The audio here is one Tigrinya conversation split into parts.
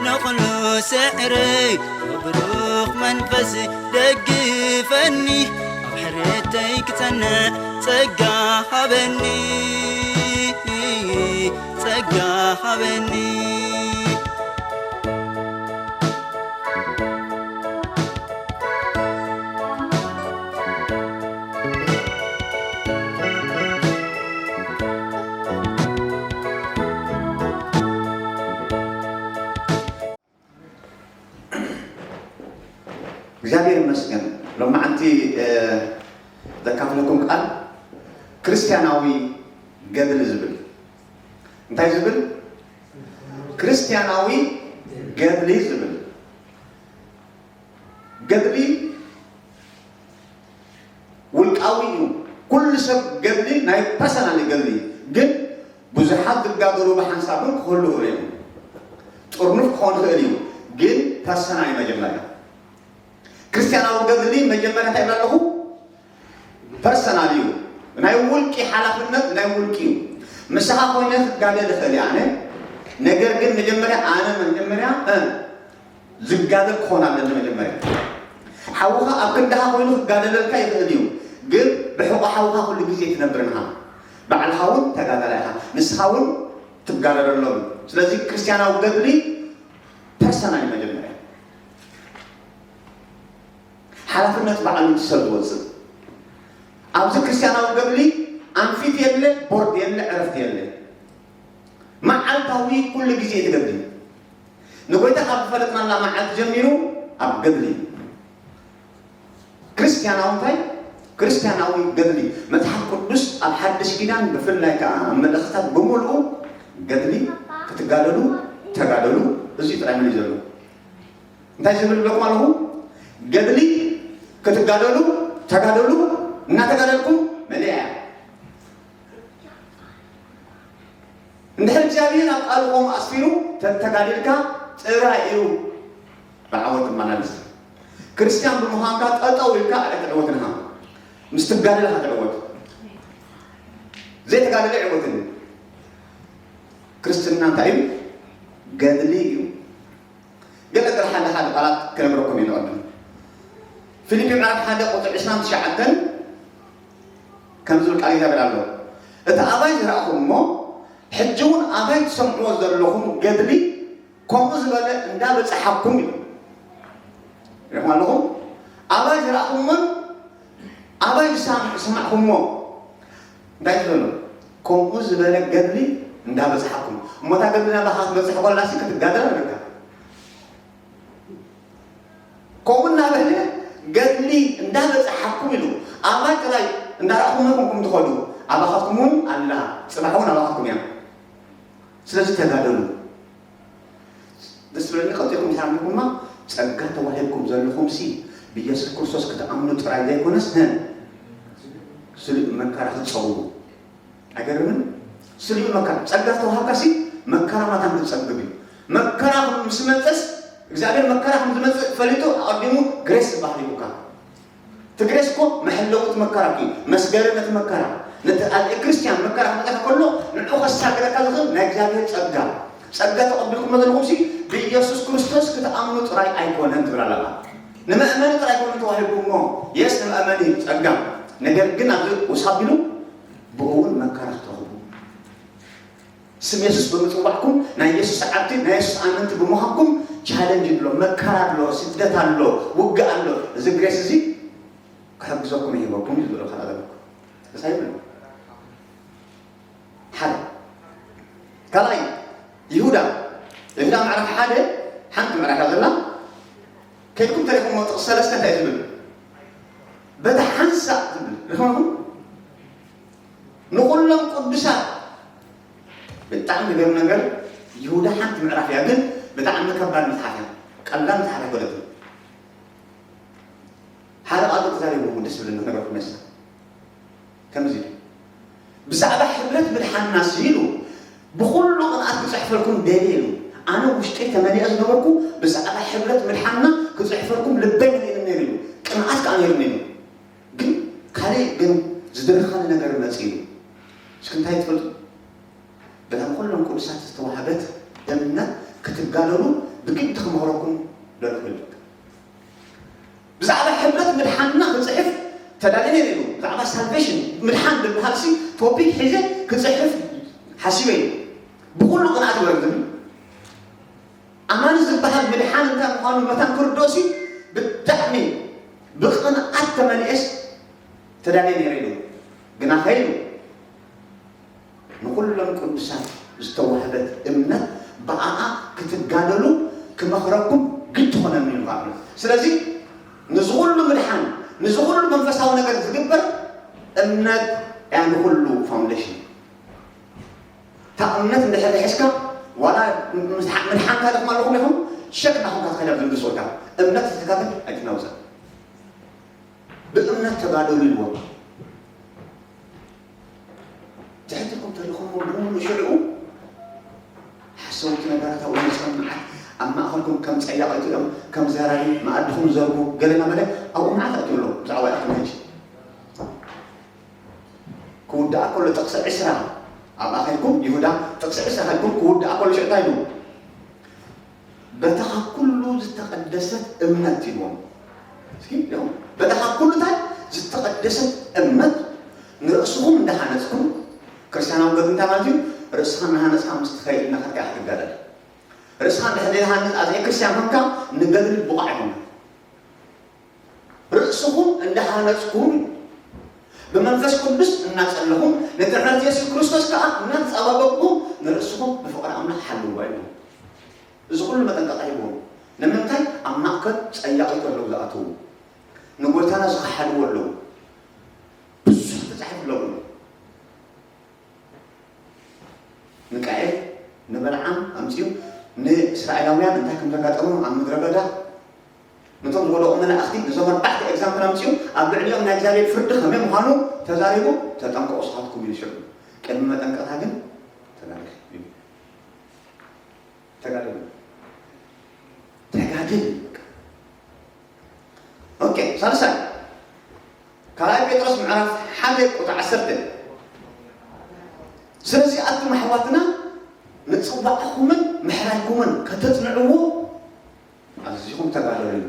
ንኹሉ ስዕረይ ብብሩኽ መንፈስ ደግፈኒ፣ ኣብ ሕርየተይ ክጸንዕ ጸጋ ሃበኒ፣ ጸጋ ሃበኒ። እግዚኣብሔር ይመስገን። ሎማዓንቲ ዘካፍለኩም ቃል ክርስቲያናዊ ገድሊ ዝብል። እንታይ ዝብል? ክርስቲያናዊ ገድሊ ዝብል። ገድሊ ውልቃዊ እዩ። ኩሉ ሰብ ገድሊ ናይ ፐርሰናል ገድሊ፣ ግን ብዙሓት ዝጋደሉ ብሓንሳብ እውን ክህሉ ይኽእሉ እዮም። ጥርኑፍ ክኾን ይኽእል እዩ፣ ግን ፐርሰናል እዩ መጀመርያ። ክርስቲያናዊ ገድሊ መጀመርያ እንታይ ይብል ኣለኹ? ፐርሰናል እዩ። ናይ ውልቂ ሓላፍነት ናይ ውልቂ እዩ። ምሳኻ ኮይነ ክጋደል ይኽእል እየ ኣነ። ነገር ግን መጀመርያ ኣነ መጀመርያ፣ እ፣ ዝጋደል ክኾን ኣለኒ መጀመርያ። ሓውኻ ኣብ ክንድኻ ኮይኑ ክጋደለልካ ይኽእል እዩ። ግን ብሕቖ ሓውኻ ኩሉ ግዜ ትነብር ንኻ። ባዕልኻ እውን ተጋዳላይ ኢኻ። ንስኻ እውን ትጋደለሎም። ስለዚ ክርስቲያናዊ ገድሊ ፐርሰናል እዩ መጀመርያ። ሓላፍነት ባዕሉ ሰብ ዝወፅእ። ኣብዚ ክርስቲያናዊ ገድሊ ኣንፊት የለ፣ ቦርድ የለ፣ ዕረፍቲ የለ። መዓልታዊ ኩሉ ግዜ እቲ ገድሊ። ንጎይታ ካብ ዝፈለጥናላ መዓልቲ ጀሚሩ ኣብ ገድሊ። ክርስቲያናዊ እንታይ? ክርስቲያናዊ ገድሊ። መጽሓፍ ቅዱስ ኣብ ሓድሽ ኪዳን ብፍላይ ከኣ ኣብ መልእኽትታት ብምልኡ ገድሊ ክትጋደሉ ተጋደሉ፣ እዚ ጥራይ መሊኡ ዘሎ። እንታይ ዝብል ብለኩም ኣለኹ? ገድሊ ክትጋደሉ ተጋደሉ፣ እናተጋደልኩም መሊኣ እያ። እንድሕር እግዚኣብሔር ኣብ ቃሉ ከምኡ ኣስፊሩ ተተጋዲልካ ጥራይ እዩ ብዓወት ትመላለስ። ክርስትያን ብምዃንካ ጠጠው ኢልካ ኣይትዕወትን ኢኻ። ምስ ትጋደል ኢኻ ትዕወት። ዘይተጋደለ ኣይዕወትን። ክርስትና እንታይ እዩ? ገድሊ እዩ። ገለ ገለ ሓደ ሓደ ቃላት ክነግረኩም እዩ ንቐድም። ፊልፒ ምዕራፍ ሓደ ቁጽሪ ዕስራን ትሽዓተን ከም ዝብል ቃል እግዚኣብሔር ኣሎ። እቲ ኣባይ ዝረኣኹም እሞ ሕጂ እውን ኣባይ ትሰምዕዎ ዘለኹም ገድሊ ከምኡ ዝበለ እንዳበጽሓኩም እዩ። ርኢኹም ኣለኹም? ኣባይ ዝረኣኹሞን ኣባይ ዝሰማዕ-፣ ዝሰማዕኹሞ እንታይ እዩ ዘሎ? ከምኡ ዝበለ ገድሊ እንዳበጽሓኩም። እሞ እታ ገድሊ ናባኻ ክትበጽሕ ከላሲ ክትጋደል ኣለካ። ከምኡ እናበለ ገድሊ እንዳበጽሓኩም ኢሉ ኣባይ ጥራይ እንዳረኣኹም ኢኹም ትኸዱ። ኣባኻትኩም እውን ኣላ። ጽባሕ እውን ኣባኻትኩም እያ። ስለዚ ተጋደሉ። ደስ ዝብለኒ ቀልጢፍኩም ተሓሚምኩማ ጸጋ ተዋሂብኩም ዘለኹምሲ ብኢየሱስ ክርስቶስ ክትኣምኑ ጥራይ ዘይኮነስ፣ ነ-፣ ስሉእ መከራ ክትጸግቡ። ኣይገርምን? ስሉእ መከራ። ጸጋ ዝተዋሃብካሲ መከራ ማታን ክትጸግብ እዩ። መከራ ምስ መጸስ፣ እግዚኣብሔር መከራ ከም ዝመጽእ ፈሊጡ ኣቐዲሙ ግሬስ ዝበሃል ሂቡካ። እቲ ግሬስ እኮ መሐለዊ እቲ መከራ እዩ። መስገሪ ነቲ መከራ። ነቲ ኣልዒ ክርስትያን መከራ ክመጸካ ከሎ ንዑ ከሳግረካ ዝኽእል ናይ እግዚኣብሔር ጸጋ። ጸጋ ተቐቢልኩሞ ዘለኹምሲ ብኢየሱስ ክርስቶስ ክትኣምኑ ጥራይ ኣይኮነን ትብል ኣላ። ንመእመኒ ጥራይ ኣይኮነን ተዋሂቡ እሞ፣ የስ ንመእመኒ ጸጋ። ነገር ግን ኣብዚ ውስ ኣቢሉ ብኡ እውን መከራ ክትረኽቡ። ስም የሱስ ብምጽዋዕኩም ናይ የሱስ ዓብዲ ናይ የሱስ ኣመንቲ ብምዃንኩም ቻለንጅ ኣሎ፣ መከራ ኣሎ፣ ስደት ኣሎ፣ ውግእ ኣሎ። እዚ ግሬስ እዚ ክሕግዘኩም ይህበኩም እዩ ዝብሎ ካልኣ ዘለኩም። ደስ ኣይብልን? ሓደ። ካልኣይ፣ ይሁዳ። ይሁዳ ምዕራፍ ሓደ፣ ሓንቲ ምዕራፍ እያ ዘላ። ከይድኩም ተሪኹሞ ጥቕሲ ሰለስተ እንታይ እዩ ዝብል? በታ ሓንሳእ ዝብል። ርኢኹም? ንኹሎም ቅዱሳት። ብጣዕሚ ዝገርም ነገር፣ ይሁዳ ሓንቲ ምዕራፍ እያ፣ ግን ብጣዕሚ ከባድ መጽሓፍ እያ። ቀላል መጽሓፍ ኣይኮነትን። ሓደ ቃል ተዛሪቡ ደስ ዝብለኒ ክነግረኩም መሰ-፣ ከምዚ ኢሉ፣ "ብዛዕባ ሕብረት ምድሓንና ሲ" ኢሉ፣ "ብኹሉ ቅንኣት ክጽሕፈልኩም ደልየ" ኢሉ። ኣነ ውሽጠይ ተመሊኣ ዝነበርኩ ብዛዕባ ሕብረት ምድሓንና ክጽሕፈልኩም ልበይ መሊእኒ ነይሩ ኢሉ። ቅንኣት ከኣ ነይሩኒ ኢሉ። ግን ካልእ ግን ዝድርኸኒ ነገር መጺኡ። እስኪ እንታይ ትፈልጡ? በታ ንኹሎም ቅዱሳት ዝተዋህበት እምነት ክትጋደሉ ተዳልየ ነይረ ኢሉ። ብዛዕባ ሳልቬሽን፣ ምድሓን ዝበሃል ሲ ቶፒክ ሒዘ ክጽሕፍ ሓሲበ እዩ። ብኹሉ ቅንኣት ይወርድኒ። ኣማኒ ዝበሃል ምድሓን እንታይ ምዃኑ መታን ክርድኦ ሲ ብጣዕሚ ብቕንኣት ተመሊኤስ ተዳልየ ነይረ ኢሉ። ግና ከይሉ ንኹሎም ቅዱሳት ዝተዋህበት እምነት ብኣኣ ክትጋደሉ ክመኽረኩም ግድ ትኾነኒ ኢሉ። ስለዚ ንዚ ኩሉ ምድሓን፣ ንዚ ኩሉ መንፈሳዊ ነገር ዝግበር እምነት እያ ንኹሉ ፋውንዴሽን። እታ እምነት እንድሕር ሒዝካ ዋላ ምድሓንካ ደኽማ ኣለኹም ኢኹም ሸክ ናኹምካ ትኸዳ ዝምልስወካ እምነት ተካተል ኣይትናውፀ ብእምነት ተጋደሉ ኢልዎም። ትሕትኩም ተሪኹም ብሙሉ ሽዕኡ ሓሰውቲ ነገራት ኣብኡ መፅኦም መዓት ኣብ ማእኸልኩም ከም ፀያቒቱ እዮም ከም ዘራሪ መኣድኹም ዘርጉ ገለ እናበለ ኣብኡ መዓት ኣትዩ ኣሎ ብዛዕባ ኢኹም ሕጂ ክውዳኣ ከሎ ጥቕሲ ዕስራ ኣብ ኣኸልኩም ይሁዳ ጥቕሲ ዕስራ ከልኩም ክውዳኣ ከሎ ሽዕታ ኢሉ በታ ካብ ኩሉ ዝተቐደሰት እምነት ኢልዎም። እስኪ ሪኦም። በታ ካብ ኩሉ እንታይ ዝተቐደሰት እምነት ንርእስኹም እንዳሃነጽኩም ክርስቲያናዊ ገጽ እንታይ ማለት እዩ? ርእስኻ እናሃነጽካ ምስ ትኸይድ እናኸድካ ክትጋደል። ርእስኻ እንድሕር ዘይትሃንጽ ኣብ ዘይክርስትያን ኮንካ ንገድሊ ብቑዕ ኣይኮንካ። ርእስኹም እንዳሃነጽኩም ብመንፈስ ቅዱስ እናጸለኹም ነቲ ምሕረት የሱስ ክርስቶስ ከኣ እናተጸባበቕኩም ንርእስኹም ብፍቕሪ ኣምላኽ ሓልውዋ ኢልዎም። እዚ ኩሉ መጠንቀቕታ ሂብዎም። ንምንታይ ኣብ ማእከል ጸያቒት ኣለዉ ዝኣተዉ ንጎይታና ዝኸሓድዎ ኣለዉ። ብዙሕ ተጻሒፉ ኣለዉ። ሚካኤል ንበልዓም ኣምጺኡ ንእስራኤላውያን እንታይ ከም ዘጋጠሞም ኣብ ምድረ በዳ ነቶም ዝወደቑ መላእኽቲ ነዞም ኣርባዕተ ኤግዛምፕል ኣምጺኡ ኣብ ልዕሊኦም ናይ እግዚኣብሔር ፍርዲ ከመይ ምዃኑ ተዛሪቡ ተጠንቀቑ ስኻትኩም ኢሉ ሽዑ ቅድሚ መጠንቀቕታ ግን ተጋደል እዩ። ተጋደሉ። ተጋደል። ኦኬ፣ ሳልሳይ ካልኣይ ጴጥሮስ ምዕራፍ ሓደ ቁጥሪ ዓሰርተ። ስለዚ ኣቱም ኣሕዋትና ምጽዋዕኹምን ምሕራይኩምን ከተጽንዕዎ ኣዚኹም ተጋደሉ።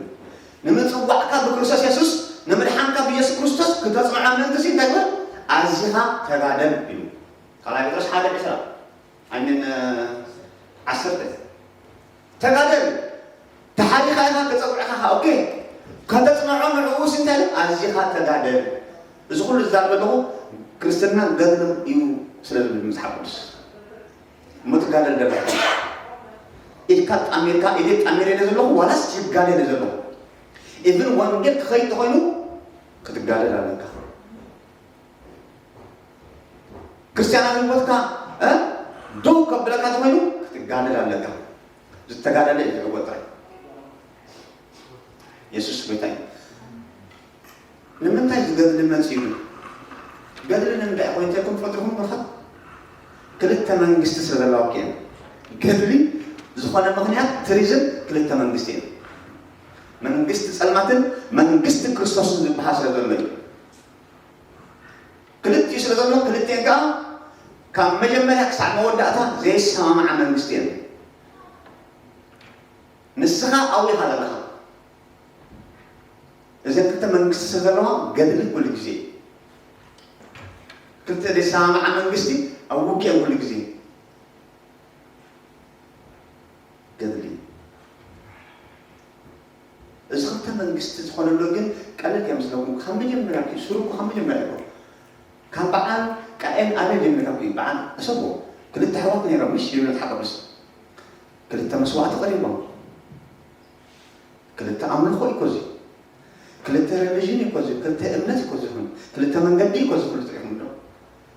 ንምጽዋዕካ ብክርስቶስ የሱስ ንምድሓንካ ብየሱስ ክርስቶስ ክተጽንዖ ምእንቲ እንታይ ግበር ኣዚኻ ተጋደል ኢሉ። ካልኣይ ጴጥሮስ ሓደ ዕስራ ኣይምን ዓሰርተ ተጋደል ተሓሪኻ ኢኻ ተጸውዕኻ ኦኬ ከተጽንዖ ንዕኡ እንታይ ኣዚኻ ተጋደል። እዚ ኩሉ ዝዛረብ ዘለኹ ክርስትና ገድሊ እዩ ስለ ዝብል መጽሓፍ ቅዱስ እሞ ትጋደል ደለካ ኢድካ ጣሚርካ ኢደ ጣሚረ ኢለ ዘለኹ ዋላስ ይጋደል ዘለኹ ኢቭን ወንጌል ክኸይድ ተኾይኑ ክትጋደል ኣለካ። ክርስትያናት ህይወትካ እ ደው ከብለካ ተኾይኑ ክትጋደል ኣለካ። ዝተጋደለ እዩ ዝዕወት ጥራይ። የሱስ ጎይታ እዩ። ንምንታይ እዚ ገድሊ መፂኡ? ገድሊ ንምንታይ ኮይኑ ተልኩም ትፈልጥኹም ብርኸት ክልተ መንግስቲ ስለ ዘለዋ እየን። ገድሊ ዝኾነ ምኽንያት ትሪዝም ክልተ መንግስቲ እየን። መንግስቲ ፀልማትን መንግስቲ ክርስቶስን ዝበሃል ስለ ዘሎ እዩ። ክልቲኡ ስለ ዘሎ ክልቲኤን ከዓ ካብ መጀመርያ ክሳዕ መወዳእታ ዘይሰማማዓ መንግስቲ እየን። ንስኻ ኣብኡ ኢኻ ዘለኻ። እዘን ክልተ መንግስቲ ስለ ዘለዋ ገድሊ ኩሉ ግዜ ክልተ ዘይሰማማዓ መንግስቲ ኣብ ውግእን ኩሉ ግዜ ገድሊ እዚ ክልተ መንግስቲ ዝኾነሉ ግን ቀለል ከይመስለኩም ካብ መጀመርያ እዩ ስሩ እኮ ካብ መጀመርያ እኮ ካብ በዓል ቃኤል ኣቤል ጀሚርካ እኮ እዩ በዓል እሰቦ ክልተ ኣሕዋት ነይሮም ምሽ ይብል መጽሓፍ ቅዱስ ክልተ መስዋዕቲ ቀሪቦም ክልተ ኣምልኾ እዩ እኮ እዚ ክልተ ሬሊጅን እዩ እኮ እዚ ክልተ እምነት እዩ እኮ እዚ ይኹን ክልተ መንገዲ እዩ እኮ እዚ ኩሉ ትሪኢኹም ዶ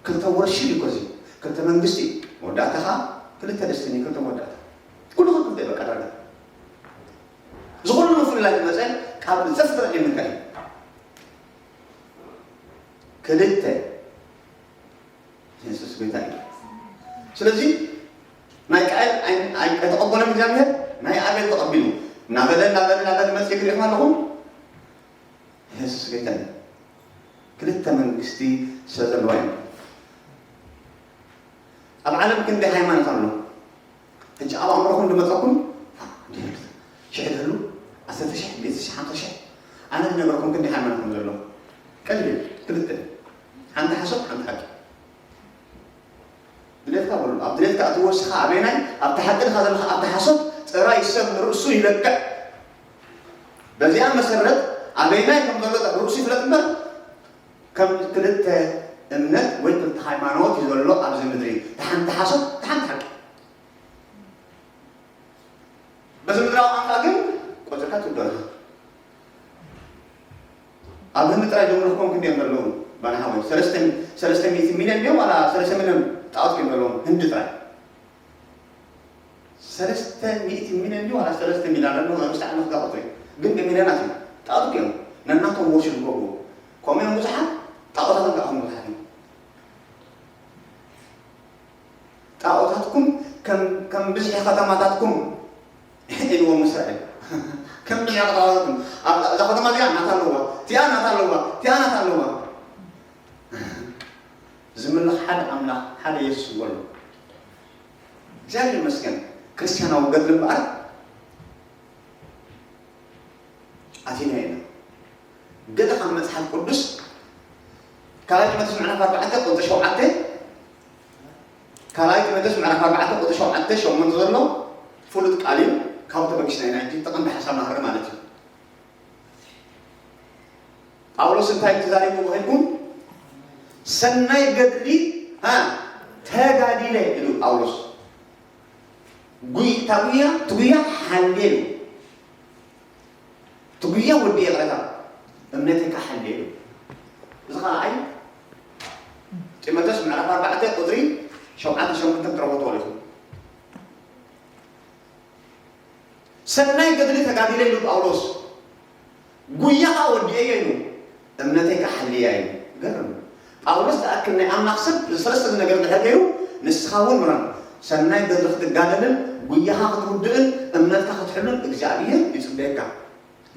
ክልተ ወርሺፕ እዩ እኮ እዚ ክልተ መንግስቲ መወዳእታ ከዓ ክልተ ደስትኒ ክልተ መወዳእታ ኩሉ ክልተ በቃ ዳርጋ እዚ ኩሉ ምፍልላይ ዝመፀ ካብ ዘፍጥረት የምንታይ ክልተ የሱስ ጎይታ እዩ። ስለዚ ናይ ቃየል ኣይተቐበለን እግዚኣብሔር ናይ ኣቤል ተቐቢሉ እናበለ እናበለ እናበለ መፅኡ ክሪኢኹም ኣለኹም። የሱስ ጎይታ እዩ። ክልተ መንግስቲ ስለ ዘለዋ እዩ። ኣብ ዓለም ክንደይ ሃይማኖት ኣሎ? ሕጂ ኣብ ኣእምሮኹም ዝመፀኩም ሽሕ ደሉ ዓሰርተ ሽሕ ቤት ሽሕ ሓምሳ ሽሕ ኣነ ዝነገርኩም ክንደይ ሃይማኖት ከም ዘሎ ቀሊል ክልተ፣ ሓንቲ ሓሶት ሓንቲ ሓቂ። ድሌትካ በሉ። ኣብ ድሌትካ እቲ ወስኻ ኣበይናይ ኣብቲ ሓቂ ድኻ ዘለኻ ኣብቲ ሓሶት ጥራይ ሰብ ንርእሱ ይለክዕ። በዚኣ መሰረት ኣበይናይ ከም ዘሎ ርእሱ ይፍለጥ እምበር ከም ክልተ እምነት ወይ ክልተ ሃይማኖት እዩ ዘሎ ኣብዚ ምድሪ። እቲ ሓንቲ ሓሶት እቲ ሓንቲ ሓቂ። በዚ ምድራዊ ቋንቋ ግን ቆጽርካ ትውደና። ኣብ ህንዲ ጥራይ ጀምርኩም ክንደዮም ዘለዉ ባና ሓወይ ሰለስተ ሚእቲ ሚልዮን ድዮም ዋላ ሰለስተ ሚልዮን ጣዖት እዮም ዘለዉ ህንዲ ጥራይ ሰለስተ ሚእቲ ሚልዮን ድዩ ዋላ ሰለስተ ሚልዮን ኣለዉ መብስቲ ዓመት ጋቆት ግን ብሚልዮናት እዮም ጣዖት እዮም ነናቶም ወርሽን ዝገብሩ ከምኡ እዮም ብዙሓት ጣዖታትን ከዓ ብዙሓት እዮም ጣዖታትኩም ከም ከም ብዝሒ ከተማታትኩም ኢልዎም እስራኤል ከም ብዝሒ ከተማታትኩም እዛ ከተማ እዚኣ ናታ ኣለዋ እቲኣ ናታ ኣለዋ እቲኣ ናታ ኣለዋ ዝምልኽ ሓደ ኣምላኽ ሓደ የሱስ እዎ ኣሎ እግዚኣብሔር ይመስገን ክርስትያናዊ ገድሊ እምበኣር ኣቲና ኢና ገለ ካብ መፅሓፍ ቅዱስ ካልኣይ ጢሞቴዎስ ምዕራፍ ኣርባዕተ ቁፅሪ ሸውዓተ ካልኣይ ጢሞቴዎስ ምዕራፍ ኣርባዕተ ቁፅሪ ሸውዓተ ሸሞንተ ዘሎ ፍሉጥ ቃል እዩ ካብኡ ተበጊስና ኢና ሕጂ ተቐንዲ ሓሳብ ናህሪ ማለት እዩ ጳውሎስ እንታይ ተዛሪቡ በኺልኩም ሰናይ ገድሊ ተጋዲለ ኢሉ ጳውሎስ ጉይ ታጉያ ትጉያ ሓልየ ኢሉ ትጉያ ወዲ ይቕረታ እምነተይ ካሓልየ ኢሉ እዚ ከዓ ኣይ ጢሞቴዎስ ምዕራፍ ኣርባዕተ ቁፅሪ ሸውዓተ ሸሞንተ ትረኸብዎ ኢኹም ሰናይ ገድሊ ተጋዲለ ኢሉ ጳውሎስ ጉያ ከዓ ወዲኤዮ ኢሉ እምነተይ ካሓልያ ኢሉ ገርም ጳውሎስ ዝኣክል ናይ ኣምላኽ ሰብ ሰለስተ ነገር ድሕር ገይሩ ንስኻ እውን ምራን ሰናይ ገድሊ ክትጋደልን ጉያኻ ክትውድእን እምነትካ ክትሕሉን እግዚኣብሔር ይፅበየካ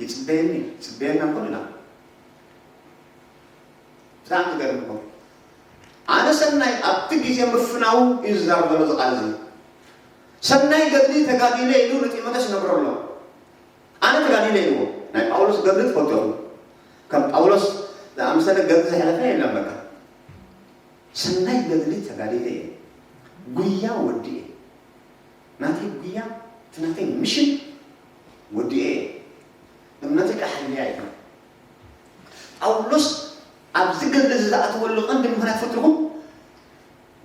ይፅበየኒ ይፅበየና ኩልና ብጣዕሚ ዝገርም እኮ ኣነ ሰናይ ኣብቲ ግዜ ምፍናው እዩ ዝዛረብ ዘሎ ዝቃል እዚ ሰናይ ገድሊ ተጋዲለ ኢሉ ንጢሞቴዎስ ይነግሮ ኣሎ ኣነ ተጋዲለ ኢልዎ ናይ ጳውሎስ ገድሊ ትፈልጡ ኢኹም ከም ጳውሎስ ዝኣመሰለ ገድሊ ዘሕለፈ የለን በቃ ሰናይ ገድሊ ተጋዲለ እየ ጉያ ወዲኤ ናተይ ጉያ እቲ ናተይ ምሽን ወዲኤ እምነተይ ካሕልያ እየ ጳውሎስ ኣብዚ ገድሊ እዚ ዝኣተወሉ ቀንዲ ምኽንያት ፈትርኹም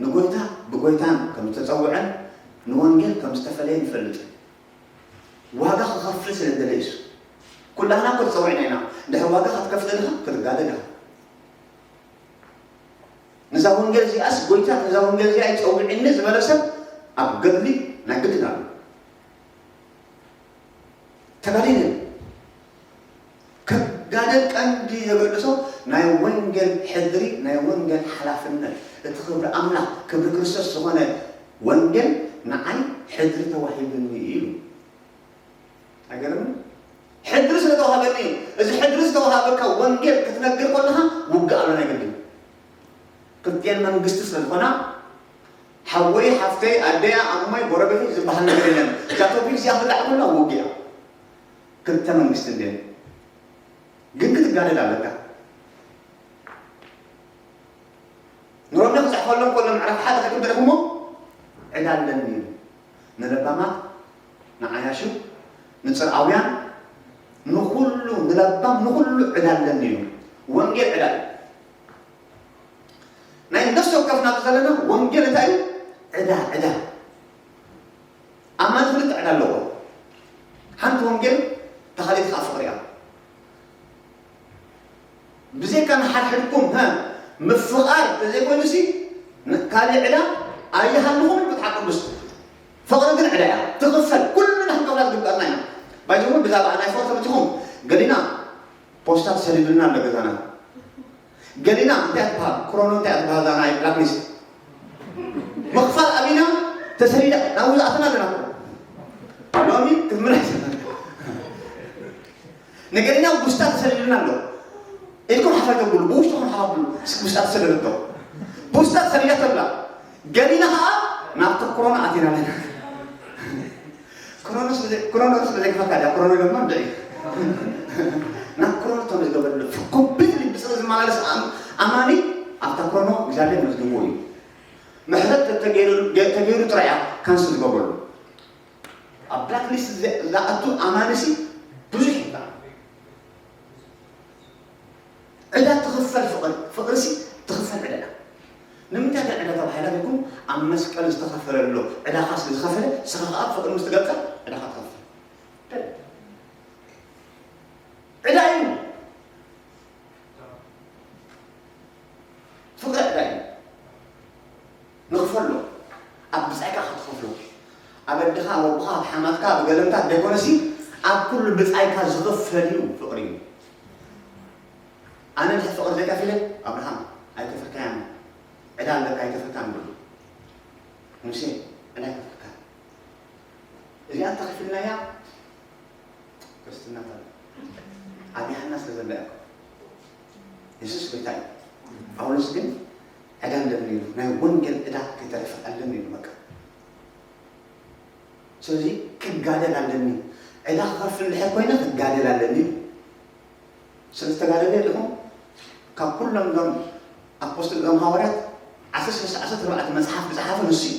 ንጎይታ ብጎይታን ከም ዝተፀውዐን ንወንጌል ከም ዝተፈለየ ንፈልጥ ዋጋ ክኸፍል ስለ ዝደለ እሱ ኩላህና እኮ ተፀዊዕና ኢና ድሕሪ ዋጋ ክትከፍል ኢኻ ክትጋደ ኢኻ ንዛ ወንጌል እዚኣስ ጎይታ ነዛ ወንጌል እዚኣ ይፀውዕኒ ዝበለ ሰብ ኣብ ገድሊ ናይ ግድን ኣሎ ተጋዲለ ክጋደል ቀንዲ ዘገድሶ ናይ ወንጌል ሕድሪ ናይ ወንጌል ሓላፍነት እቲ ክብሪ ኣምላኽ ክብሪ ክርስቶስ ዝኾነ ወንጌል ንዓይ ሕድሪ ተዋሂብኒ ኢሉ ኣይገርምን ሕድሪ ስለተዋሃበኒ እዚ ሕድሪ ዝተዋሃበካ ወንጌል ክትነግር ከለኻ ውግእ ኣሎ ናይ ግድን ክልቲኤን መንግስቲ ስለዝኾና ሓወይ ሓፍተይ ኣደያ ኣሞይ ጎረቤተይ ዝበሃል ነገር የለን እዛ ቶፒክ እዚኣ ክላዕ ከላ ውግእ እያ ክልተ መንግስቲ እንድየን ግን ክትጋደል ኣለካ ንሮሜ ክፅሕፈሎም ከሎ ምዕራፍ ሓደ ከክብደልኩሞ ዕዳ ኣለኒ እዩ ንለባማት ንዓያሹ ንፅርዓውያን ንኩሉ ንለባም ንኩሉ ዕዳ ኣለኒ እዩ ወንጌል ዕዳ እዩ ናይ ነፍሲ ወከፍና ዘለና ወንጌል እንታይ እዩ ዕዳ ዕዳ ኣማን ክልተ ዕዳ ኣለዎ ሓንቲ ወንጌል ተኻሊት ከዓ ፍቕሪ እያ ብዘይካ ንሓድሕድኩም ምፍቓር ተዘይኮይኑሲ ካልእ ዕዳ ኣይሃልኹም መፅሓፍ ቅዱስ ፍቕሪ ግን ዕዳ እያ ትኽፈል ኩልና ክንከፍላ ዝግባእና ኢና ባይዘውን ብዛዕባ ናይ ፍቕሪ ተመቲኹም ገሊና ፖስታ ተሰዲዱልና ኣሎ ገዛና ገሊና እንታይ ትበሃል ክሮኖ እንታይ ትበሃል ዛ ናይ ብላክሊስት ምኽፋል ኣቢና ተሰዲዳ ናብኡ ዝኣተና ኣለና ሎሚ ክትምለስ ንገሊና ቡስታ ተሰዲዱና ኣሎ ኢድኩም ሓፋይ ተብሉ ብውሽጥኹም ሓፋ ብሉ እስኪ ቡስታ ተሰደደቶ ቡስታ ተሰዲዳ ተብላ ገሊና ከዓ ናብቲ ክሮኖ ኣቲና ኣለና ክሮኖ ስለዘይከፈካ ድያ ክሮኖ ድማ እንድዒ ናብ ክሮኖ ተመዝገበሉ ኮምፕሊትሊ ብፅሪ መላለስ ኣም- ኣማኒ ኣብታ ክሮኖ እግዚኣብሔር መዝግብዎ እዩ። ምሕረት ተተገይሩ ገ- ተገይሩ ጥራይ እያ ካንስል ዝገብረሉ። ኣብ ብላክ ሊስት ዘ- ዝኣቱ ኣማኒ ሲ ብዙሕ ይበሃል። ዕዳ ትኽፈል ፍቕሪ፣ ፍቕሪ ሲ ትኽፈል ዕዳ እያ። ንምንታይ ግን ዕዳ ተባሂላ ኢልኩም? ኣብ መስቀል ዝተኸፈለ ኣሎ። ዕዳኻ ስለ ዝኸፈለ ንስኻ ከዓ ፍቕሪ ምስ ትገልጻ ዕዳኻ ትኸፍል። ዕዳ እዩ። ፍቕሪ ዕዳ እዩ። ንኽፈሎ ኣብ ብጻይካ ክትኸፍሎ፣ ኣብ ኣደኻ ኣብ ኣቦኻ ኣብ ሓማትካ ኣብ ገለምታት ደይኮነሲ ኣብ ኩሉ ብጻይካ ዝኽፈል እዩ። ፍቕሪ እዩ። ኣነ እንድሕር ፍቕሪ ዘይከፊለ ኣብርሃም ኣይከፈልካያን፣ ዕዳ ኣለካ ኣይከፈልካን ብሎ ሙሴ ዕዳ ኣይከፈልካን። እዚኣ እንተኸፊልናያ ክርስትና ተሎ ኣብ ዮሃና ስለ ዘላ እኮ የሱስ ጎይታ እዩ። ጳውሎስ ግን ዕዳ ኣለኒ ኢሉ ናይ ወንጌል ዕዳ ከይተረፈ ኣለኒ ኢሉ በቃ። ስለዚ ክጋደል ኣለኒ፣ ዕዳ ክኸፍል እንድሕር ኮይነ ክጋደል ኣለኒ። ስለ ዝተጋደለ ኢኹም ካብ ኩሎም እዞም ኣፖስትል እዞም ሃዋርያት ዓሰርተ ሽዱሽተ ዓሰርተ ኣርባዕተ መጽሓፍ ዝጸሓፈ ንሱ እዩ።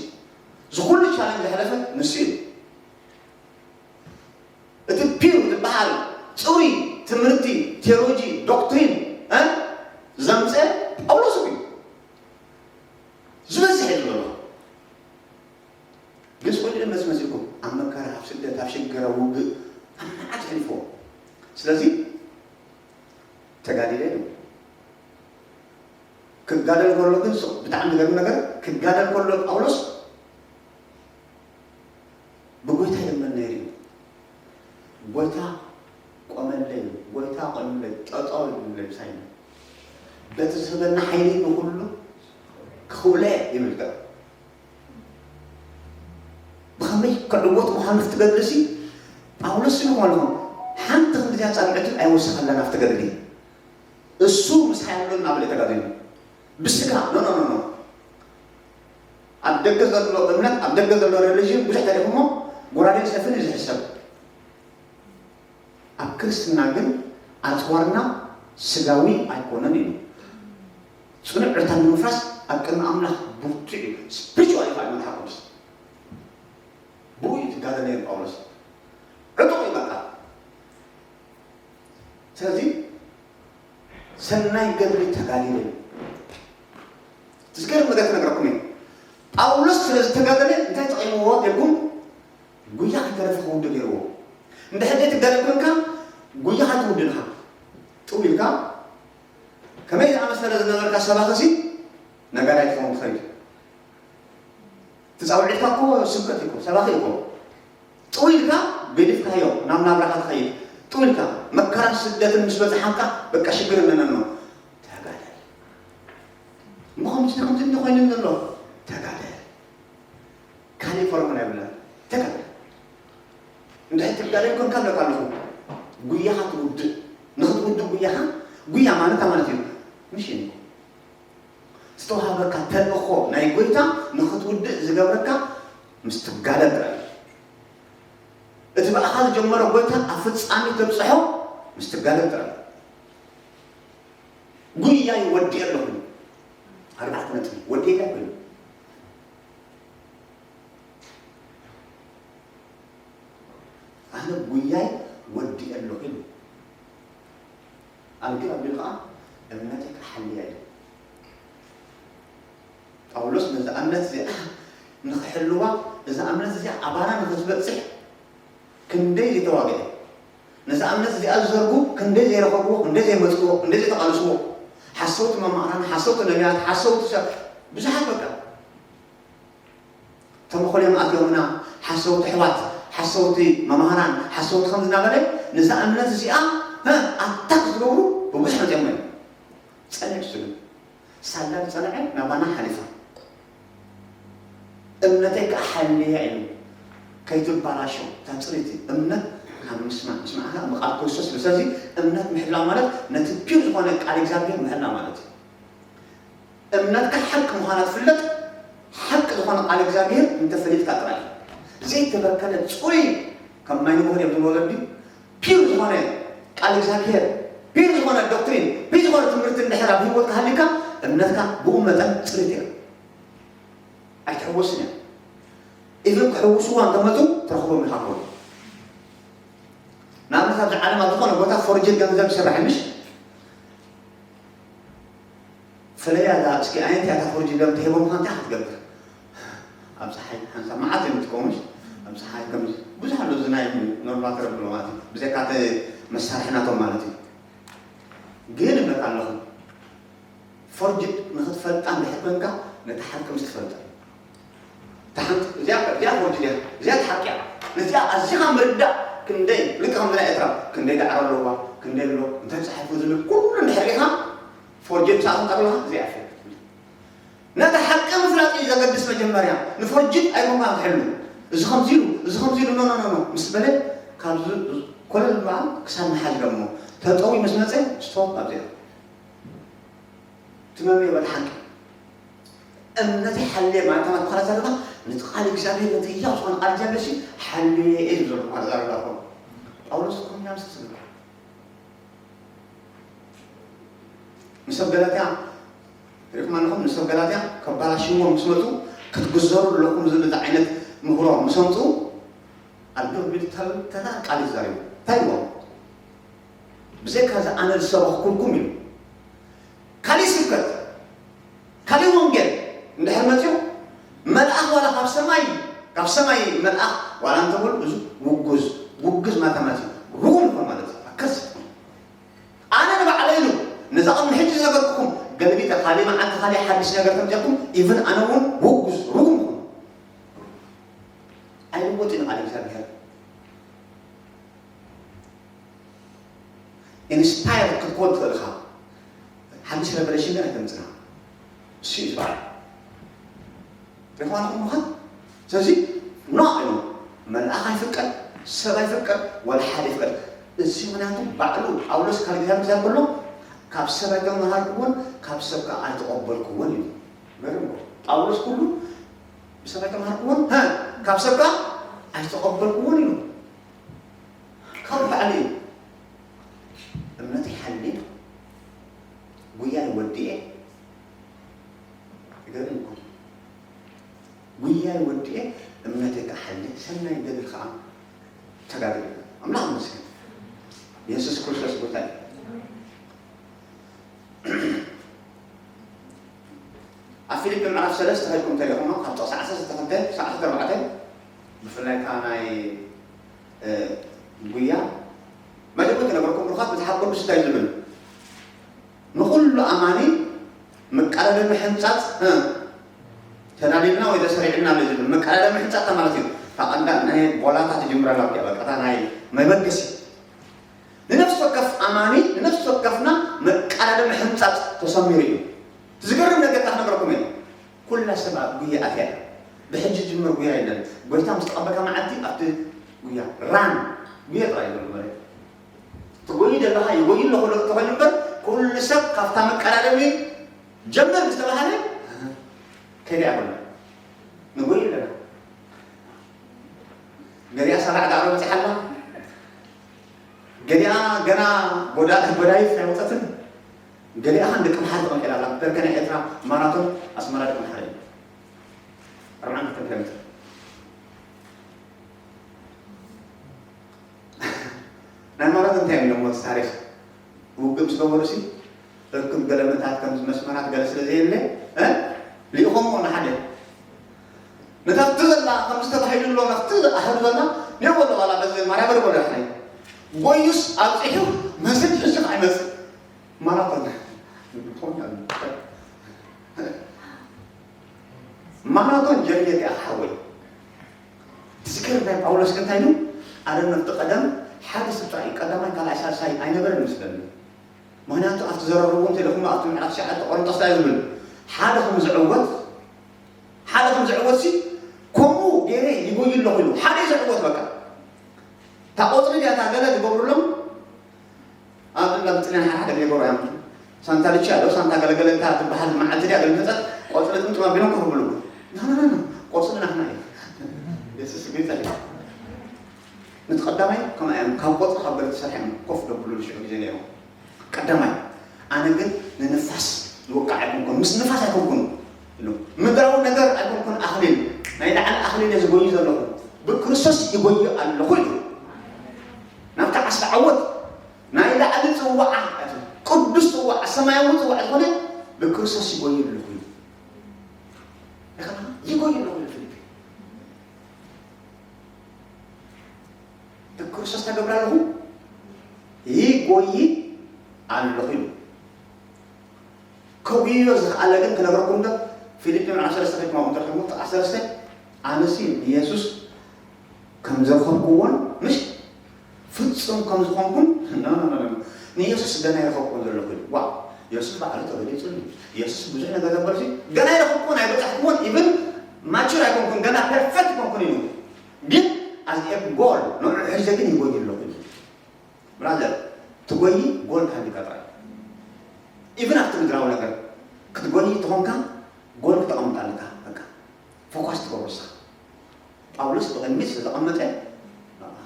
ዝኹሉ ቻለንጅ ዘሕለፈ ንሱ እዩ። እቲ ፒር ዝበሃል ጽሩይ ትምህርቲ ቴዎሎጂ ዶክትሪን እ ዘምፀ ጳውሎስ እዩ። ዝበዝሕ እዩ ዝበሎ ግን ስቆይ መስ መሲልኩም ኣብ መከራ ኣብ ስደት ኣብ ሽግር ኣብ ውግእ ኣብ መዓት ሕልፎ። ስለዚ ተጋዲለ ኢሉ ክጋደል ከሎ ግን ሱ- ብጣዕሚ ዝገርም ነገር ክጋደል ከሎ ጳውሎስ ብጎይታ ይልመን ነይሩ እዩ። ጎይታ ቆመለይ፣ ጎይታ ቆመለይ፣ ጠጠው ይብለይ ምሳይ በቲ ዝህበና ሓይሊ ንኩሉ ክኽውለ ይብል። ብኸመይ ክዕወት ምዃኑ ክትገድልሲ ጳውሎስ ኢሉ ማለት ሓንቲ ክንዲዚያ ፃንዕቱ ኣይወሰኸላን ኣብቲ ገድሊ እሱ ምሳይ ኣሎ እናበለ ተጋዲሉ ብስጋ ኖ ኖ ኖ ኖ ኣብ ደገ ዘሎ እምነት ኣብ ደገ ዘሎ ሬሊጅን ብዙሕ ተሪፉሞ ጎራዴን ሰፍን እዩ ዝሕሰብ። ኣብ ክርስትና ግን ኣፅዋርና ስጋዊ ኣይኮነን ኢሉ። ፅኑዕ ዕርታን ንምፍራስ ኣብ ቅድሚ ኣምላኽ ብርቱዕ እዩ። ስፕሪቹዋል እዩ መጽሓፍ ቅዱስ። ብኡ እዩ ትጋደል ነይሩ ጳውሎስ። ዕጡቕ እዩ በቃ። ስለዚ ሰናይ ገድሊ ተጋዲለ እዩ። ዝገርም ነገር ክነግረኩም እዩ። ጳውሎስ ስለ ዝተጋደለ እንታይ ጠቒምዎ ኢልኩም? ጉያ ከይተረፈ ክውድእ ገይርዎ። እንድሕር ዘይትጋደል ኮንካ ጉያ ከይትውድእ ኢኻ ጥው ኢልካ ከመይ ዝኣመሰለ ዝነበርካ ሰባኺ ሲ ነጋዳይ ትኸውን ትኸይድ። ትጻውዒትካ እኮ ስብከት እኮ ሰባኺ እኮ ጥው ኢልካ ገዲፍካዮ ናብ ናብራኻ ትኸይድ። ጥው ኢልካ መከራን ስደትን ምስ በጽሓካ በቃ ሽግር እነነኖ ተጋደል። እሞ ከምዚ ከምዚ እንዲ ኮይኑ ዘሎ ተጋደል። ካሊእ ፎርሙላ የብላን። ተጋደል። እንድሕር ትጋደል ኮንካ ኣለካ ኣለኹ ጉያኻ ትውድእ። ንኽትውድእ ጉያኻ ጉያ ማለት እንታይ ማለት እዩ? ሚሽን እዩ። ዝተዋሃበካ ተልእኾ ናይ ጎይታ ንኽትውድእ ዝገብረካ ምስ ትጋደል ጥራይ እዩ። እቲ ብኣኻ ዝጀመረ ጎይታ ኣብ ፍጻሜ ተብፅሖ ምስ ትጋደል ጥራይ እዩ። ጉያይ ወዲኤ ኣለኹ። ኣርባዕተ ነጥቢ ወዲኤ እንታይ ኮይኑ? ኣነ ጉያይ ወዲኤ ኣለኹ ኢሉ። ኣልግብ ኣቢሉ ከዓ እምነተይ ክሓልያ ኢሉ። ጳውሎስ ነዛ እምነት እዚኣ ንኽሕልዋ እዛ እምነት እዚኣ ኣባና ንኽትበፅሕ ክንደይ ዘይተዋግዐ ነዛ እምነት እዚኣ ዝዘርጉ ክንደይ ዘይረኸብዎ ክንደይ ዘይመፅዎ ክንደይ ዘይተቓልስዎ ሓሰውቲ መማህራን ሓሰውቲ ነቢያት ሓሰውቲ ሰብ ብዙሓት በቃ ተመኾልዮም ኣትዮምና ሓሰውቲ ኣሕዋት ሓሰውቲ መማህራን ሓሰውቲ ከም ዝናበለ ነዛ እምነት እዚኣ ኣታክ ዝገብሩ ብብዙሕ መፅኦም እዮም ፀኒሑ ስሉ ሳላ ዝፀንዐ ናባና ሓሊፋ እምነተይ ከዓ ሓልያ ኢሉ ከይትባላሾ እታ ፅሪቲ እምነት ካብ ምስማዕ ምስማዕካ ብቃል ክርስቶስ ስለዚ እምነት ምሕላው ማለት ነቲ ፒር ዝኾነ ቃል እግዚኣብሔር ምሕላው ማለት እዩ እምነትካ ሓቂ ምዃና ትፍለጥ ሓቂ ዝኾነ ቃል እግዚኣብሔር እንተፈሊጥካ ጥራይ ዘይተበከለ ፅሩይ ከም ማይ ንጎሆር እዮም ዝወለዲ ፒር ዝኾነ ቃል እግዚኣብሔር ፒር ዝኾነ ዶክትሪን፣ ፒር ዝኾነ ትምህርቲ እንድሕር ኣብ ህይወት ክሃልካ፣ እምነትካ ብኡ መጠን ጽርት እያ። ኣይትሕወስን እያ። ኢቭን ክሕውስዋ እንተመፁ ትረኽቦም ኢኻ። ኮ ንኣብነት ኣብዚ ዓለም ኣብ ዝኾነ ቦታ ፎርጅድ ገንዘብ ይስራሕ ምሽ? ፈለያ እዛ እስኪ ኣየንቲ እያ እታ ፎርጅድ ገንዘብ ተሂቦምካ እንታይ ክትገብር? ኣብ ፀሓይ ሓንሳብ መዓት እዮም ዝጥቀሙ ምሽ? ኣብ ፀሓይ ከም ብዙሕ ኣሎ እዚ ናይ ኖርማል ተረብሎ ማለት እዩ። ብዘይካ እቲ መሳርሒ ናቶም ማለት እዩ። ግን እምነት ኣለኹም። ፎርጅድ ንኽትፈልጣ እንድሕር ኮንካ ነቲ ሓቂ ምስ ትፈልጣ። እታ ሓንቲ እዚኣ እዚኣ ፎርጅድ እያ፣ እዚኣ ሓቂ እያ። ነዚኣ ኣዚኻ ምርዳእ ክንደይ ልክዕ ከም ናይ ኤርትራ ክንደይ ዳዕሮ ኣለዋ፣ ክንደይ ኣሎ፣ እንታይ ተጻሒፉ ዝብል ኩሉ እንድሕር ርኢኻ ፎርጅድ ምሳእኹም ጠቕልኻ እዚኣ እያ ፎርጅድ። ነቲ ሓቂ ምፍላጥ እዩ ዘገድስ መጀመርያ። ንፎርጅድ ኣይኮንካ ትሕሉ። እዚ ከምዚ ኢሉ፣ እዚ ከምዚ ኢሉ፣ ኖ፣ ኖ፣ ኖ፣ ኖ፣ ምስ በለ ካብዚ ኮለል በዓል ክሳብ መሓዝ ደሞ ተጠዊ ምስ መጸ ስቶፕ ኣብዚኣ። ትመምዮ በል ሓቂ። እምነተይ ሓልየ ማለት ተማት ብኻላ ዘለኻ ነቲ ቃል እግዚኣብሔር ነቲ ህያው ዝኾነ ቃል እግዚኣብሔር ሲ ሓልየ እየ ዝብል ዘለኹ ማለት ዛረብ ዳርኮ። ጳውሎስ እኮ እኛ ምስ ዝብል ንሰብ ገላትያ ርኢኹም ኣለኹም። ንሰብ ገላትያ ከባላሽዎ ምስ መፁ ክትግዘሩ ኣለኹም ዝብል ዓይነት ምህሮ ምስ ኣምፁ ኣብ ዶብ ቢል ተላ ቃል ይዛረቡ እንታይ ይዎም ብዘይካ እዚ ኣነ ዝሰበኽኩልኩም ኢሉ። ካሊእ ስብከት፣ ካሊእ ወንጌል እንድሕር መፅኡ፣ መልኣኽ ዋላ ካብ ሰማይ፣ ካብ ሰማይ መልኣኽ ዋላ እንተበሉ፣ እዚ ውጉዝ፣ ውጉዝ ማታ ማለት እዩ። ርጉም ይኾን ማለት እዩ። ኣከስ ኣነ ንባዕለይ ኢሉ፣ ነዛ ቅድሚ ሕጂ ዝነገርኩኹም፣ ገልቢጠ ካሊእ መዓልቲ ካሊእ ሓድሽ ነገር ተምፅአኩም፣ ኢቭን ኣነ እውን ውጉዝ፣ ርጉም ይኹን። ኣይልወጥን ቃል እግዚኣብሔር። ኢንስፓየር ክትኮን ትኽእል ኢኻ። ሓድሽ ሬቨሌሽን ግን ኣይተምፅና። እሱ እዩ ዝበሃል። ርኢኹም ኣለኹም ምዃን? ስለዚ ኖ ኢሉ መልኣኽ ኣይፍቀድ፣ ሰብ ኣይፍቀድ፣ ወላ ሓደ ይፍቀድ። እዚ ምኽንያቱ ባዕሉ ጳውሎስ ካብ እግዚኣብሔር ክዛረብ ከሎ ካብ ሰብ ኣይተምሃርኩዎን ካብ ሰብ ከዓ ኣይተቐበልኩዎን ኢሉ። ገርም እኮ። ጳውሎስ ኩሉ ብሰብ ኣይተምሃርኩዎን ሀ፣ ካብ ሰብ ከዓ ኣይተቐበልኩዎን ኢሉ። ካብ ባዕሉ እዩ። እምነተይ ሓልየ፣ ጉያይ ወዲኤ። ይገርም እኮ። ጉያይ ወዲኤ፣ እምነተይ ከዓ ሓልየ፣ ሰናይ ገድል ከዓ ተጋድል። ኣምላኽ ይመስገን። የሱስ ክርስቶስ ጎይታ እዩ። ኣብ ፊልጲ ምዕራፍ ሰለስተ ከድኩም እንተሪእኹሞ፣ ካብ ጥቕሲ ዓሰርተ ክልተ ክሳብ ዓሰርተ ኣርባዕተ፣ ብፍላይ ከዓ ናይ፣ እ፣ ጉያ፣ መጀመርታ ነበርኩም ብሩኻት፣ መጽሓፍ ቅዱስ እንታይ ዝብል? ንኹሉ ኣማኒ መቀዳደሚ ሕንጻጽ፣ እ፣ ተዳሊልና ወይ ተሰሪዕልና ኣሎ ዝብል። መቀዳደሚ ሕንጻጽ ማለት እዩ። እታ ቀንዳ ናይ ቦላታ ትጅምር ኣላ፣ በቃ፣ እታ ናይ መበገሲ። ንነፍሲ ወከፍ ኣማኒ፣ ንነፍሲ ወከፍና መቀዳደሚ ሕንጻጽ ተሰሚሩ እዩ። ዝገርም ነገር ክነግረኩም እየ። ኩላ ሰብ ኣብ ጉያ ኣትያ እያ። ብሕጂ ዝጅምር ጉያ የለን። ጎይታ ምስ ተቐበልካ መዓልቲ ኣብቲ ጉያ ራን፣ ጉያ ጥራይ ዘሎ መሬት። ትጎይ ዘለኻ ይጎይ ኣለኹ ዶ ተኾይኑ እምበር፣ ኩሉ ሰብ ካብታ መቀዳደሚ ጀምር ምስ ተባሃለ ከይዳ እያ ኮላ። ንጎይ ኣለና። ገሊኣ ሰራዕ ዳዕሮ በፂሓ ኣላ። ገሊኣ ገና ጎዳ-፣ ጎዳይፍ ኣይወፀትን። ገሊኣ ኻን ደቂ መሓር ተቐንቂላ ኣላ። በርከ ናይ ኤርትራ ማራቶን ኣስመራ ደቂ መሓር እዩ። ኣርባዓን ክልተን ኪሎ ሜትር። ናይ ማራቶን እንታይ እዮም ኢሎሞ እቲ ታሪኽ? ውግእ ምስ ገበሩ ሲ ርክብ ገለ መታት ከም መስመራት ገለ ስለ ዘየለ፣ እ? ልኢኾሞ ንሓደ። ነታ ኣብቲ ዘላ ከም ዝተባሂሉ ኣሎ፣ ናብቲ ኣህዱ ዘላ፣ ኔው በሎ ዋላ በዚ ማርያ በሎ በሎ ሓይ። ጎዩስ ኣብፂሑ መስል ሕዚ ከዓ ይመፅእ። ማራቶን። ማራቶን ጀርየ እያ ሓወይ። ትዝክር ናይ ጳውሎስ ግን እንታይ ኢሉ? ኣረ ነፍቲ ቀደም ሓደ ስብጣ እዩ፣ ቀዳማይ ካልኣይ ሳልሳይ ኣይነበረን ምስለኒ። ምኽንያቱ ኣብቲ ዘረርቡ እንተ ኢለኹም ኣብቲ ምዕራፍ ትሽዓተ ቆሮንቶስ እንታይ ዝብል? ሓደ ከም ዝዕወት፣ ሓደ ከም ዝዕወት ሲ ከምኡ ገይረ ይጎይ ኣለኹ ኢሉ። ሓደ እዩ ዝዕወት በቃ። እታ ቆጽሊ ድያ እታ ገለ ዝገብሩሎም? ኣብ እንዳ ብጽልያን ሓደ ሓደ ገይገሩ እዮም። ሳንታ ልቻ ዶ ሳንታ ገለገለ እታ ትበሃል መዓልቲ ድያ ገለ መጸት ቆጽሊ ጥምጥም ኣቢሎም ኮፍ ብሉ። ና፣ ና፣ ና፣ ና፣ ቆጽሊ ናትና እዩ። የሱስ ጌታ እዩ። ነቲ ቀዳማይ ከምኣ እዮም ካብ ቆጽሊ ካብ ገለ ተሰርሐ እዮም ኮፍ ደብሉ ሽዑ ግዜ ነይሮም። ቀዳማይ፣ ኣነ ግን ንንፋስ ዝወቅዕ ኣይኮንኩን፣ ምስ ንፋስ ኣይኮንኩን ኢሉ። ምድራዊ ነገር ኣይኮንኩን ኣኽሊል፣ ናይ ላዕሊ ኣኽሊል እየ ዝጎዩ ዘለኹ፣ ብክርስቶስ ይጎዩ ኣለኹ ኢሉ። ናብቲ ዓስቢ ዓወት ናይ ላዕሊ ጽዋዓ፣ ቅዱስ ጽዋዓ፣ ሰማያዊ ጽዋዓ ዝኾነ ብክርስቶስ ይጎዩ ኣለኹ ኢሉ። ይኸና ይጎዩ ኣለኹ ኢሉ ፊልፕ። ብክርስቶስ ተገብረ ኣለኹ ይጎይ ኣለኹ ኢሉ። ከጉዮ ዝኸኣለ ግን ክነግረኩም ዶ? ፊልጲ ምዕራፍ ሰለስተ ከይድኩም ኣብኡ እንተረኺብኩም፣ ጥቓ ሰለስተ፣ ኣነሲ ንየሱስ ከም ዝረኸብኩዎን፣ ምሽ ፍጹም ከም ዝኾንኩን፣ ኖ፣ ኖ፣ ኖ፣ ኖ። ንየሱስ ገና ይረኸብኩዎን ዘለኹ ኢሉ። ዋው! የሱስ ባዕሉ ተገሊጹልኒ። የሱስ ብዙሕ ነገር ዘበርሲ ገና ይረኸብኩዎን ኣይበጻሕኩዎን፣ ኢቭን ማቹር ኣይኮንኩን፣ ገና ፐርፌክት ኮንኩን ኢሉ። ግን ኣዝ ኤ ጎል፣ ንዑ ሒዘ ግን ይጎይ ኣለኹ ኢሉ። ብራዘር፣ ትጎይ ጎል ተሃሊካ ጥራይ። ኢቭን ኣብቲ ምድራዊ ነገር ክትጎይ ተኾንካ፣ ጎል ክተቐምጥ ኣለካ። በቃ፣ ፎካስ ትገብሮ ንስኻ። ጳውሎስ ብቕድሚት ስለ ዘቐመጠ፣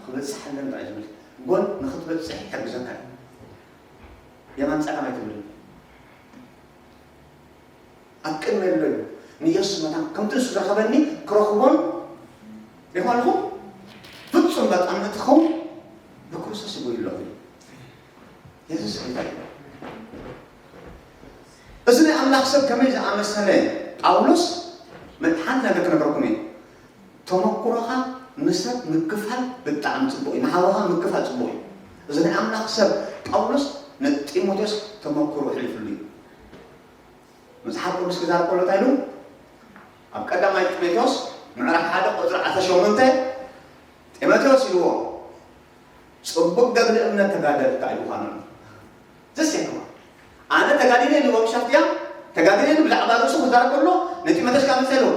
ክበጽሕ ኣለኒ ጥራይ ዝብል። ጎል ንኽትበጽሕ ይሕግዘካ እዩ። የማን ጸጋም ኣይትብልን። ኣብ ቅድሚ ኣሎ እዩ። ንየሱስ መታን ከምቲ ንሱ ዝረኸበኒ ክረኽቦን ይኾንኹም ፍጹም በጣም ንትኸውን ብክርስቶስ ይጎይ ኣለኹ እዩ። የሱስ ጌታ እዩ። እዚ ናይ ኣምላኽ ሰብ ከመይ ዝኣመሰለ ጳውሎስ፣ መ-፣ ሓንቲ ነገር ክነግረኩም እየ። ተመኩሮኻ ንሰብ ምክፋል ብጣዕሚ ጽቡቕ እዩ። ንሓውኻ ምክፋል ጽቡቕ እዩ። እዚ ናይ ኣምላኽ ሰብ ጳውሎስ ንጢሞቴዎስ ተመኩሮ ኣሕሊፉሉ እዩ። መጽሓፍ ቅዱስ ክዛረብ ከሎ እንታይ ኢሉ? ኣብ ቀዳማይ ጢሞቴዎስ ምዕራፍ ሓደ ቁጽሪ ዓሰርተ ሸሞንተ፣ ጢሞቴዎስ ኢልዎ፣ "ጽቡቕ ገድሊ እምነት ተጋደል" እንታይ ኢሉ ዃኑ? ዘሴማ፣ ኣነ ተጋዲለ ኢልዎ፣ ምሻፍትያ ተጋዲለ ኢሉ ብዛዕባ ርእሱ ክዛረብ ከሎ፣ ንጢሞቴዎስ ካብ ምንታይ ኢልዎ?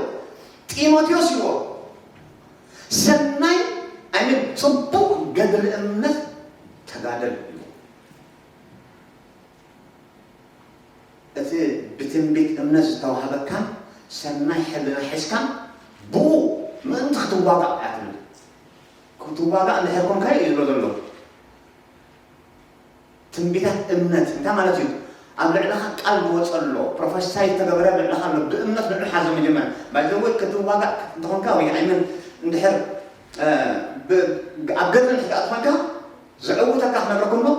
ጢሞቴዎስ ኢልዎ፣ ሰናይ፣ ኣይ ሚን፣ ጽቡቕ ገድሊ እምነት ተጋደል ኢልዎ። እቲ ብትንቢት እምነት ዝተዋህበካን ሰናይ ሕልና ሒዝካን ብኡ ምእንቲ ክትዋጋእ እያ ትብል። ክትዋጋእ እንድሕር ኮንካዮ እዩ ዝብሎ ዘሎ። ትንቢታት እምነት እንታይ ማለት እዩ? ኣብ ልዕለኻ ቃል ዝወጸ ኣሎ፣ ፕሮፌሳይ ዝተገበረ ኣብ ልዕለኻ ኣሎ፣ ብእምነት ንዑ ሓዞ መጀመርያ። ባይ ዘ ወይ ክትዋጋእ እንተኾንካ ወይ ኣይምን እንድሕር፣ እ፣ ብ-፣ ኣብ ገድሊ እንድሕር ትኾንካ፣ ዘዕውተካ ክነግረኩም እሞ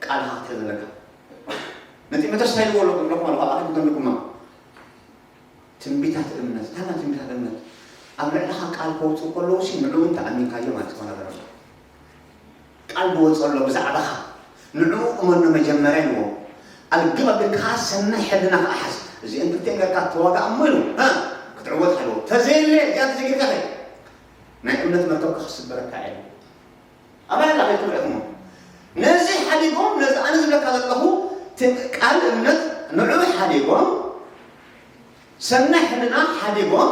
ቃልኻ ክትሕዝ ኣለካ። ንጢሞቴዎስ እንታይ ኢልዎ ኣለኹ? ኣለኹም ኣለኹ፣ ኣብ ኣኽሊል ተንቢኩማ። ትንቢታት እምነት፣ እንታይ ማለት ትንቢታት እምነት? ኣብ ልዕለኻ ቃል ከውፅኡ ከለዉ ሲ ንዕኡ እንተ ኣሚንካዮ ማለት ዝኾነ ነገር ኣሎ። ቃል ዝወፅኦ ኣሎ ብዛዕባኻ፣ ንዕኡ እመኖ መጀመርያ ኢልዎ። ኣልግብ ኣቢልካ ኸዓ ሰናይ ሕልና ኸዓ ሓዝ። እዚአን ክልቲአን ጌርካ ተዋጋእ እሞ ኢሉ፣ ሃ፣ ክትዕወት ሓልዎ። ተዘየለ፣ እዚኣ ተዘይጌርካ ኸ ናይ እምነት መርከብካ ክስበረካ እዩ። ኣባይ ኣላ ከይትብልዕኹም። ነዚ ሓዲጎም፣ ነዚ ኣነ ዝብለካ ዘለኹ ት-፣ ቃል እምነት ንዑ ሓዲጎም፣ ሰናይ ሕልና ሓዲጎም፣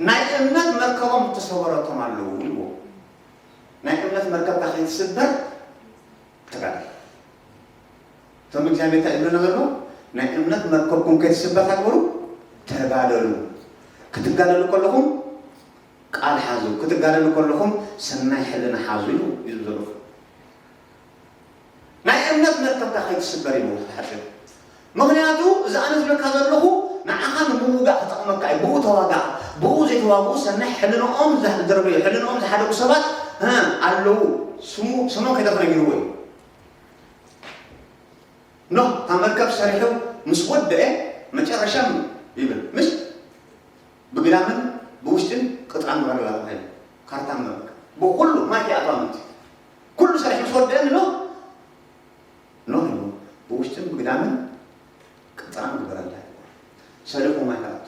ናይ እምነት መርከቦም ዝተሰበረቶም ኣለዉ ኢልዎ። ናይ እምነት መርከብካ ከይትስበር ተጋደል። እቶም እግዚኣብሔር እንታይ ይብለና ዘሎ? ናይ እምነት መርከብኩም ከይትስበር ተግብሩ፣ ተጋደሉ። ክትጋደሉ ከለኹም ቃል ሓዙ፣ ክትጋደሉ ከለኹም ሰናይ ሕልና ሓዙ እዩ ይብል ዘለኹ። ናይ እምነት መርከብካ ከይትስበር እዩ ብሓፂሩ። ምኽንያቱ እዚ ኣነ ዝብለካ ዘለኹ ንዓኻ ንምውጋእ ክጠቕመካ እዩ። ብኡ ተዋጋእ። ብኡ ዘይተዋግኡ ሰናይ ሕልንኦም ዘደረበዩ፣ ሕልንኦም ዝሓደጉ ሰባት፣ እ፣ ኣለዉ። ስሙ፣ ስሞም ከይተነጊርዎ እዩ። ኖህ እታ መርከብ ሰሪሑ ምስ ወደአ መጨረሻ ይብል፣ ምስ ብግዳምን ብውሽጥን ቅጥራን ግበረላ ተባሂሉ። ካርታ መርከብ ብኹሉ ማይ ከይኣትዋ ምእንቲ ኩሉ ሰሪሑ ምስ ወደአ ንኖህ፣ ኖህ ኢሉ ብውሽጥን ብግዳምን ቅጥራን ግበረላ። ሰሊኹ ማይ ከኣቱ።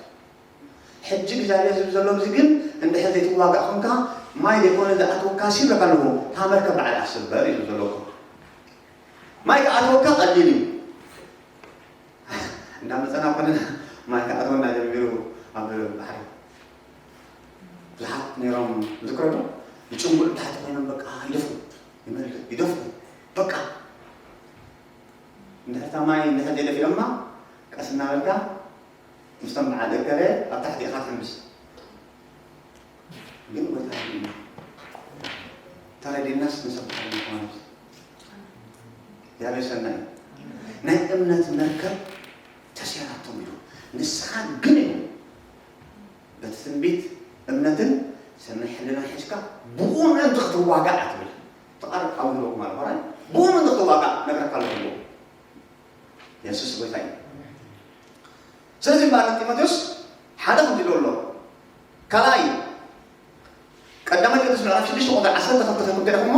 ሕጂ እግዚኣብሔር ዝብል ዘሎ፣ እዚ ግን እንድሕር ዘይትዋጋእ ኾንካ ማይ ዘይኮነ ዝኣትወካ ሲብለካ ኣለኹ፣ እታ መርከብ ባዕላ ትስበር እዩ ዝብል ዘለኹ። ማይ ክኣትወካ ቀሊል እዩ። እንዳመፀና ኮነ ማይ ክኣትወና ጀሚሩ ኣብ ባሕሪ። ብዙሓት ነይሮም ዝክረዶ ይጭንጉሉ ታሕቲ ኮይኖም በቃ ይደፍኡ፣ ይመልእ፣ ይደፍኡ በቃ። እንድሕር እታ ማይ እንድሕር ዘይደፊኦማ ቀስ እናበልካ ምስቶም በዓል እከለ ኣብ ታሕቲ ኢኻ ትሕምስ። ግን ጎይታ ረዲኡና። ተረዲእናስ ንሰብሓሉ ምዃኑ። እግዚኣብሔር ሰናይ እዩ። ናይ እምነት መርከብ ተሰይራቶም ኢሉ። ንስኻ ግን ኢሉ በቲ ትንቢት እምነትን ሰናይ ሕልና ሒዝካ ብኡ ምእንቲ ክትዋጋእ ኣትብል። ተቓረብ ኣውሎ ማለት ማለት ብኡ ምእንቲ ክትዋጋእ ነግረካ ኣለኹ። የሱስ ጎይታ እዩ። ስለዚ እምበኣር ጢሞቴዎስ ሓደ ከምዚ ኢሉ ኣሎ። ካልኣይ ቀዳማይ ጢሞቴዎስ ምዕራፍ ሽዱሽተ ቁጥሪ ዓሰርተ ክልተ ከይኩም ተደኹሞ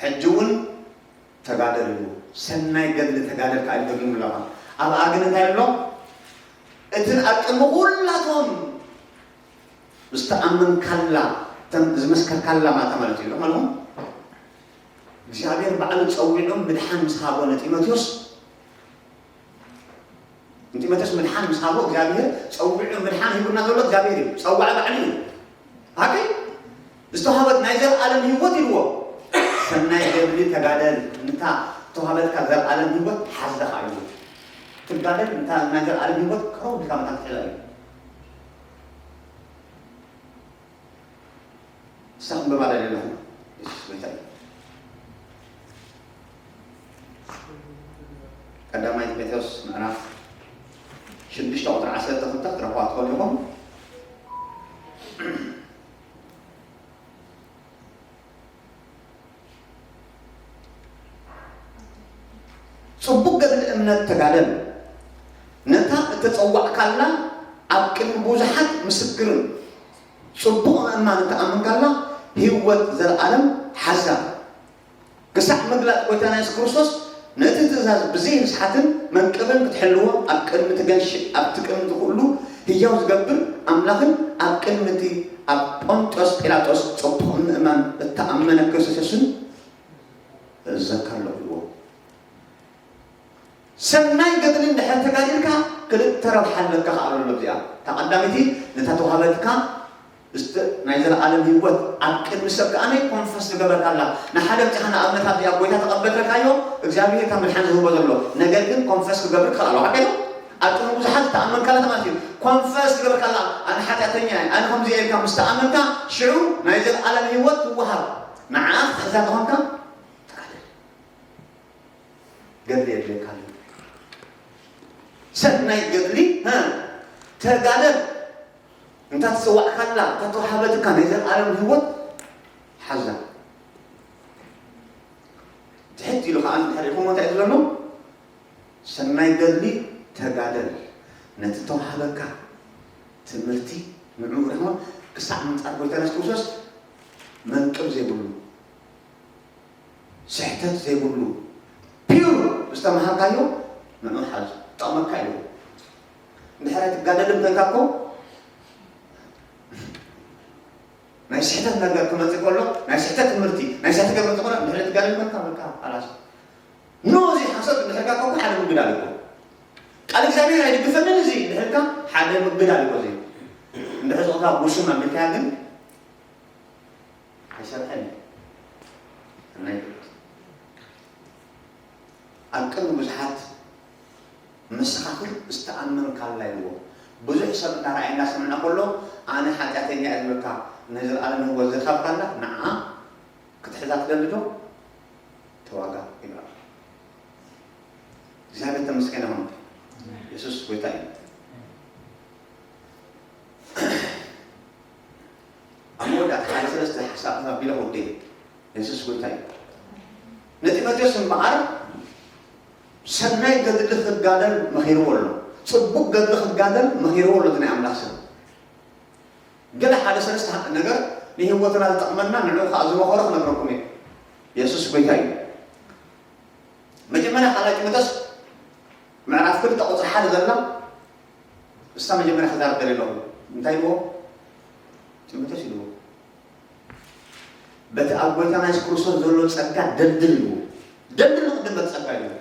ሕጂ እውን ተጋደል ኢሉ። ሰናይ ገድሊ ተጋደል ከኣ ይደግም ኣለኻ። ኣብኣ ግን እንታይ ኣሎ? እትን ኣብ ቅድሚ ኩላቶም ዝተኣመንካላ፣ ተን-፣ ዝመስከርካላ ማእታ ማለት እዩ። ማለት እግዚኣብሔር ባዕሉ ጸዊዑ ምድሓን ምስ ሃቦ ንጢሞቴዎስ፣ ንጢሞቴዎስ ምድሓን ምስ ሃቦ እግዚኣብሔር ጸዊዑ ምድሓን ሂቡና ዘሎ እግዚኣብሔር እዩ። ጸዋዒ ባዕሉ እዩ። ሃቀይ ዝተዋህበት ናይ ዘለኣለም ህይወት ኢልዎ። ሰናይ ገድሊ ተጋደል፣ ንታ ዝተዋህበትካ ዘለኣለም ህይወት ሓዛ ኢልዎ። ትጋደል፣ ንታ ናይ ዘለኣለም ህይወት ቀረብ ኢልካ መታን ትሕዛ እዩ። ንሳ ክንብባ ደልየ ኣለኹ። የሱስ ጎይታ እዩ። ቀዳማይ ጢሞቴዎስ ምዕራፍ ሽዱሽተ ቁጥሪ ዓሰርተ ክልተ ክትረኽቧ ትኽእሉ ኢኹም። ጽቡቕ ገድሊ እምነት ተጋደል፣ ነታ እተጸዋዕካላ ኣብ ቅድሚ ብዙሓት ምስክርን ጽቡቕ ምእማን እተኣመንካላ ህይወት ዘለኣለም ሓዛ። ክሳዕ ምግላጽ ጎይታና የሱስ ክርስቶስ ነቲ ትእዛዝ ብዘይ ርስሓትን መንቅብን ክትሕልዎ ኣብ ቅድሚ እቲ ገንሺ ኣብቲ ቅድሚ እቲ ኩሉ ህያው ዝገብር ኣምላኽን ኣብ ቅድሚ እቲ ኣብ ጶንጥዮስ ጲላጦስ ጽቡቕ ምእማን እተኣመነ ክርስቶስ የሱስን እዘካ ኣለኹ ኢልዎ። ሰናይ ገድሊ እንድሕር ተጋዲልካ ክልተ ረብሓ ኣለካ ከኣ ኣሎ እዚኣ። እታ ቀዳመይቲ ነታ ተዋህበትካ እስተ ናይ ዘለኣለም ህይወት ኣብ ቅድሚ ሰብ ከኣ ናይ ኮንፈስ ትገበርካ ኣላ። ንሓደ ብቻ ንኣብነት ኣብዚኣ ጎይታ ተቐበልካዮ እግዚኣብሔር ካብ ምድሓን ዝህቦ ዘሎ ነገር ግን ኮንፈስ ክገብር ክኽእል ኣለዎ። ሓቀይ ኣብ ቅድሚ ብዙሓት ዝተኣመንካላ ማለት እዩ። ኮንፈስ ትገብርካ ኣላ። ኣነ ሓጢኣተኛ እየ፣ ኣነ ከምዚ እየ ኢልካ ምስ ተኣመንካ ሽዑ ናይ ዘለኣለም ህይወት ትወሃብ። ንዓ ክትሕዛ ተኾንካ ተጋደል። ገድሊ የድልየካ ኣሎ። ሰናይ ገድሊ፣ ሀ፣ ተጋደል። እንታ ትጽዋዕካላ፣ እንታ ተዋሃበትካ ናይ ዘለኣለም ህይወት ሓዛ። ትሕት ኢሉ ከኣ ንድሕር ኢኹም እንታይ እዩ ዝብለሉ? ሰናይ ገድሊ ተጋደል። ነቲ ተዋሃበካ ትምህርቲ ንዑ ርሕሞ ክሳዕ ምምጻእ ጎይታ የሱስ ክርስቶስ መንቅብ ዘይብሉ ስሕተት ዘይብሉ ፒውር ዝተምሃርካዮ ንዑ ሓዝ ጠቕመካ እዩ። እንድሕር ኣይትጋደልን ኮይንካ እኮ ናይ ስሕተት ነገር ክመጽእ ከሎ ናይ ስሕተት ትምህርቲ ናይ ስሕተት ገር መጽእ ከሎ እንድሕር ኣይትጋደልን ኮይንካ በቃ ኣላስ ኖ እዚ ሓሶት እንድሕር ካ እኮ ሓደ ምግዳል እኮ ቃል እግዚኣብሔር ኣይድግፈንን እዚ እንድሕር ካ ሓደ ምግዳል እኮ እዚ እንድሕር ዞታ ጉሽም ኣቢልካያ ግን ኣይሰርሐን እዩ። ናይ ኣብ ቅድሚ ብዙሓት መሰኻኽር ዝተኣመንካላ ኢልዎ። ብዙሕ ሰብ እናረኣየ እናሰምዐ ከሎ ኣነ ሓጢኣተኛ እየ ዝብለካ ናይ ዘለኣለም ህይወት ዝረኸብካላ ንዓ ክትሕዛ ትደሊ ዶ? ተዋጋ ይብላ። እግዚኣብሔር ተመስገን ይኹን። የሱስ ጎይታ እዩ። ኣብ መወዳእታ ሓደ ሰለስተ ሓሳብ ኣቢለ ክወደየ። የሱስ ጎይታ እዩ። ንጢሞቴዎስ እምበኣር ሰናይ ገድሊ ክጋደል መኺርዎ ኣሎ። ጽቡቕ ገድሊ ክጋደል መኺርዎ ኣሎ። እቲ ናይ ኣምላኽ ሰብ ገለ ሓደ ሰለስተ ነገር ንህይወትና ዝጠቕመና ንዕኡ ከኣ ዝመኸሮ ክነግረኩም እየ። የሱስ ጎይታ እዩ። መጀመርያ ካልኣይ ጢሞቴዎስ ምዕራፍ ክልተ ቁፅሪ ሓደ ዘላ እሳ መጀመርያ ክዛረብ ደልየ ኣለኹ። እንታይ ኢልዎ? ጢሞቴዎስ ኢልዎ። በቲ ኣብ ጎይታና የሱስ ክርስቶስ ዘሎ ጸጋ ደልድል ኢልዎ። ደልድል ንቕድም በቲ ጸጋ ኢልዎ።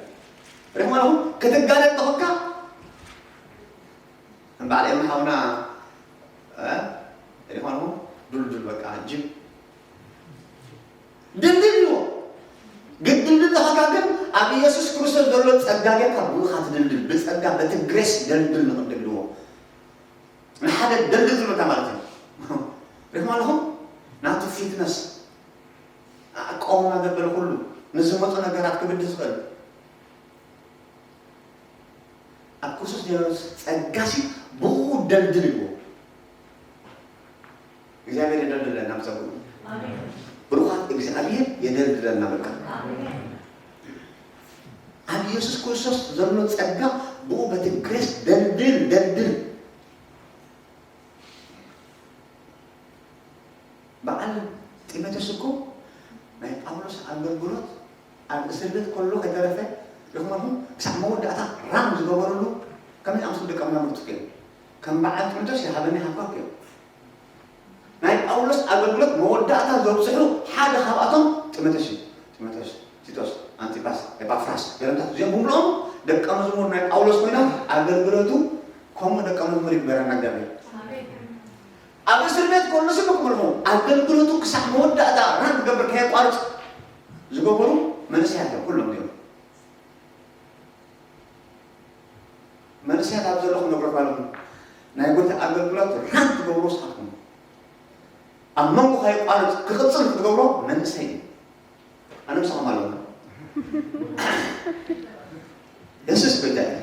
ርሕማ ኣለኹም ክትጋደል ተኾንካ እምበዓል ኤማ ሓውና እ ርሕማ ኣለኹም ድልድል በቃ ጅብ ድልድል ኢልዎ። ግን ድልድል ተኾንካ ግን ኣብ ኢየሱስ ክርስቶስ ዘሎ ጸጋ ጌርካ ብኡኻ ትድልድል። ብጸጋ በቲ ግሬስ ደልድል ንቕድም ኢልዎ። ንሓደ ደልድል ዝብለካ ማለት እዩ። ርሕማ ኣለኹም ናቱ ፊትነስ ኣቃውማ ዘበለ ኩሉ ንዝመፁ ነገራት ክብድህ ዝኽእል ኣብ ክርስቶስ ዲያብሎስ ጸጋሲ ብኡ ደልድል ይብሎ። እግዚኣብሔር የደልድለና ብጸጉ። ብሩኻት እግዚኣብሔር የደልድለና በቃ። ኣብ ኢየሱስ ክርስቶስ ዘሎ ጸጋ ብኡ በቲ ግሬስ ደልድል ደልድል። በዓል ጢሞቴዎስ እኮ ናይ ጳውሎስ ኣገልግሎት ኣብ እስር ቤት ከሎ ከይተረፈ ይኹን ክሳዕ መወዳእታ ራም ዝገበረሉ ከመይ ኣምስሉ ደቀ መዛሙርቱ እዮም። ከም በዓል ጢሞቴዎስ ይሃበኒ ሃብኳ እዮም። ናይ ጳውሎስ ኣገልግሎት መወዳእታ ዘብፅሑ ሓደ ካብኣቶም ጢሞቴዎስ እዩ። ጢሞቴዎስ፣ ቲቶስ፣ ኣንቲጳስ፣ ኤጳፍራስ፣ ገለምታት እዚኦም ብምልኦም ደቀ መዝሙር ናይ ጳውሎስ ኮይኖም ኣገልግሎቱ ከምኡ ደቀ መዝሙር ይግበረና እግዚኣብሔር። ኣብ እስር ቤት ከሎ ስሉ ክብልኹ ኣገልግሎቱ ክሳዕ መወዳእታ ራን ክገብር ከየቋርፅ ዝገበሩ መንእሰያት እዮም ኩሎም እዮም። መንእሰያት ኣብ ዘለኹም ነግረኩም ኣለኹ ናይ ጎይታ ኣገልግሎት ራን ትገብሩ ስኻትኩም ኣብ መንጎ ከየቋርፅ ክቕፅል ክትገብሮ መንእሰይ እዩ። ኣነ ምሳኹም ኣለኹ። የሱስ ጎይታ እዩ።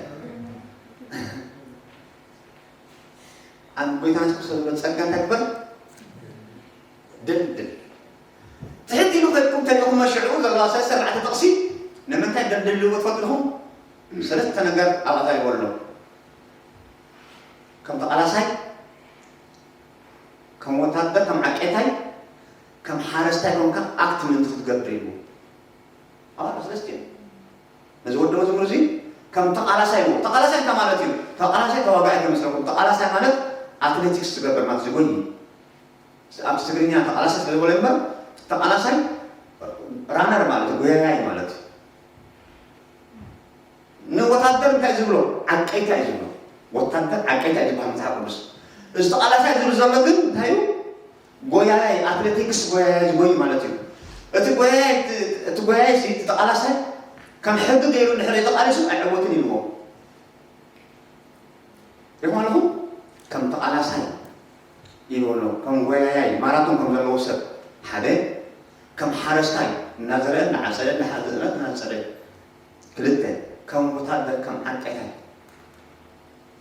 ኣብ ጎይታና የሱስ ክርስቶስ ዘሎ ጸጋ እንታይ ግበር? ድልድል። ትሕት ኢሉ ከድኩም ተሪኹም መሽዑ ዘለዋ ሰለስተ ኣርባዕተ ጥቕሲ ንምንታይ ድልድል ልዎ ትፈልጡ ዲኹም? ሰለስተ ነገር ኣብኣ ታሪኹ ኣሎ። ከም ተቓላሳይ፣ ከም ወታደር፣ ከም ዓቄታይ፣ ከም ሓረስታይ ኮንካ ኣክት ምእንቲ ክትገብር ኢሉ። ኣብኣ ሰለስተ እዮም። ነዚ ወዲ መዝሙር እዚ ከም ተቓላሳይ ይብሎ። ተቓላሳይ እንታይ ማለት እዩ? ተቓላሳይ ተዋጋኣይ ከመስለኩም። ተቓላሳይ ማለት ኣትሌቲክስ ዝገብር ማለት ዝጎይ እዩ። ኣብ ትግርኛ ተቓላሳይ ስለ ዝበለ እምበር ተቓላሳይ ራነር ማለት እዩ፣ ጎያያይ ማለት እዩ። ንወታደር እንታይ ዝብሎ? ዓቀይታ እዩ ዝብሎ። ወታደር ዓቀይታ እዩ ዝበሃል መጽሓፍ ቅዱስ። እዚ ተቓላሳይ ዝብል ዘሎ ግን እንታይ እዩ? ጎያያይ፣ ኣትሌቲክስ ጎያያይ ዝጎይ ማለት እዩ። እቲ ጎያያይ እቲ ጎያያይ ሲ ተቃላሳይ ከም ሕጊ ገይሩ እንድሕር ተቃሊሱ ኣይዕወትን ኢልዎ። ይማለኹ ከም ተቃላሳይ ይብሎ ከም ጎያያይ ማራቶን ከም ዘለዎ ሰብ ሓደ ከም ሓረስታይ እናዘረ እናዓፀደ እናሓዘረ እናፀደ ክልተ ከም ወታደር ከም ዓቀታይ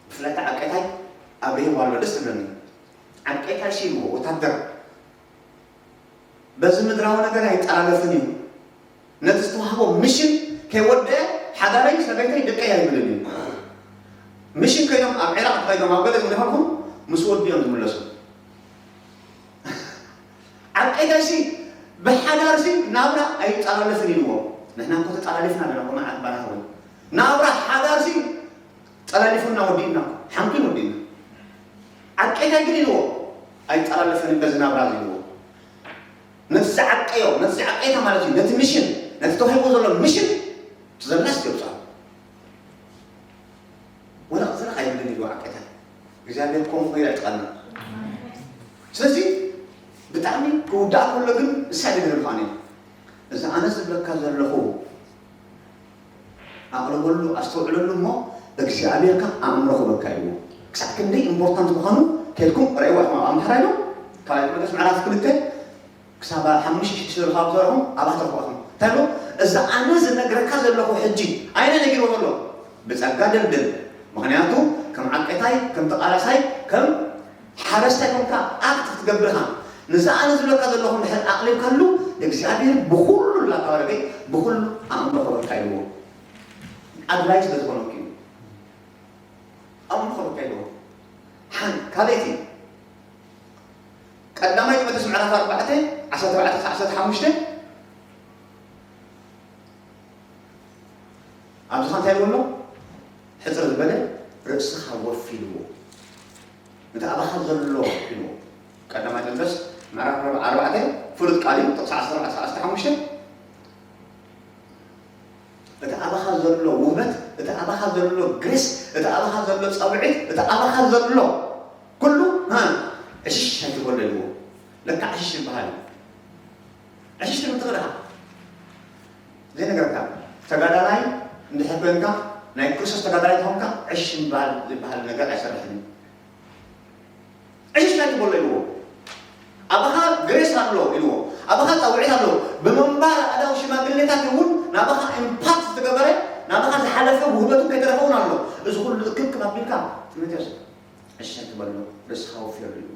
ብፍላይ ዓቀታይ ኣብ ርሂቡ ኣሎ ደስ ትብለኒ ዓቀይታ ሲ ይብልዎ ወታደር በዚ ምድራዊ ነገር ኣይጠላለፍን እዩ። ነቲ ዝተዋህቦ ሚሽን ከይወደአ ሓዳረይ ሰበይተይ ደቀይ ኣይብልን እዩ። ሚሽን ከይዶም ኣብ ዒራቕ ከይዶም ኣብ ገለ ዝምልኸልኩም ምስ ወዱ እዮም ዝምለሱ። ዓቀይታ ሲ ብሓዳር ሲ ናብራ ኣይጠላለፍን ኢልዎ። ንሕና እኮ ተጠላሊፍና ኣለና እኮ መዓት ባራህወይ ናብራ ሓዳር ሲ ጠላሊፉና ወዲእና ሓምቱን ወዲእና ዓቀይታይ ግን ኢልዎ ኣይጠላለፈንን በዚ ናብራ ኢልዎ ነቲ ዝዓቀዮ ነቲ ዝዓቀይታ ማለት እዩ ነቲ ሚሽን ነቲ ተዋሂቦ ዘሎ ሚሽን ዘለናስ ይውፃ ወላ ቅፅላ ኣይብልን ኢልዎ ዓቀይታ እግዚኣብሔር ከምኡ ኮይኑ ኣይጥቐና ስለዚ ብጣዕሚ ክውዳእ ከሎ ግን እሳ ድግር ምዃን እዩ እዚ ኣነ ዝብለካ ዘለኹ ኣቕርበሉ ኣስተውዕለሉ እሞ እግዚኣብሔር ከ ኣእምሮ ክበካ እዩ ክሳብ ክንደይ ኢምፖርታንት ምዃኑ ከድኩም ረእዋ ኣምሓራ ኢሎም ካልኣይ ጢሞቴዎስ ምዕራፍ ክልተ ክሳብ ሓሙሽተ ሽዱሽተ ዝረኸባ ዝረኹም ኣባተ ክዋኹም እንታይ ብሎ እዚ ኣነ ዝነግረካ ዘለኹ ሕጂ ኣይነ ነጊርዎ ዘሎ ብጸጋ ደልድል ምኽንያቱ ከም ዓቀታይ ከም ተቓላሳይ ከም ሓረስታይ ኮንካ ኣክት ክትገብርኻ ንዚ ኣነ ዝብለካ ዘለኹ እንድሕር ኣቕሊብካሉ እግዚኣብሔር ብኹሉ ላተባረከ ብኹሉ ኣእምሮ ክበካ ኢልዎ ኣድላይ ስለ ዝኾነኩ እዩ ኣእምሮ ክበካ ኢልዎ ሓን ካበይቲ ቀዳማይ ጢሞቴዎስ ምዕራፍ ኣርባዕተ ዓሰርተ ኣርባዕተ ክሳብ ዓሰርተ ሓሙሽተ ኣብዚ ኸ እንታይ ይብሎ ሕፅር ዝበለ ርእስኻ ወፊልዎ እቲ ኣባኻ ዘሎ ኢልዎ ቀዳማይ ጢሞቴዎስ ምዕራፍ ኣርባዕተ ፍሉጥ ቃል እዩ ጥቕሲ ዓሰርተ ኣርባዕተ ዓሰርተ ሓሙሽተ እቲ ኣባኻ ዘሎ ውበት እቲ ኣባኻ ዘሎ ግሬስ እቲ ኣባኻ ዘሎ ጸውዒት እቲ ኣባኻ ዘሎ ኩሉ ዕሽሽ ኣይትበሎ ኢልዎ ለካ ዕሽሽ ይበሃል እዩ ዕሽሽ ትብል ትኽእል ኢኻ ዘይነገረካ ተጋዳላይ እንድሕር ኮይንካ ናይ ክርስቶስ ተጋዳላይ ተኾንካ ዕሽሽ ምባል ዝበሃል ነገር ኣይሰርሕን እዩ ዕሽሽ ኣይትበሎ ኢልዎ ኣባኻ ግሬስ ኣሎ ኢልዎ ኣባኻ ጸውዒት ኣሎ ብምንባር ኣእዳው ሽማግሌታት እውን ናባኻ ኢምፓክት ዝተገበረ፣ ናባኻ ዝሓለፈ ውህበቱ ከይተረፈውን ኣሎ። እዚ ኩሉ እክብክብ ኣቢልካ፣ ጢሞቴዎስ፣ እሸ ትበሎ፣ ርእስኻ ወፍየሉ እዩ።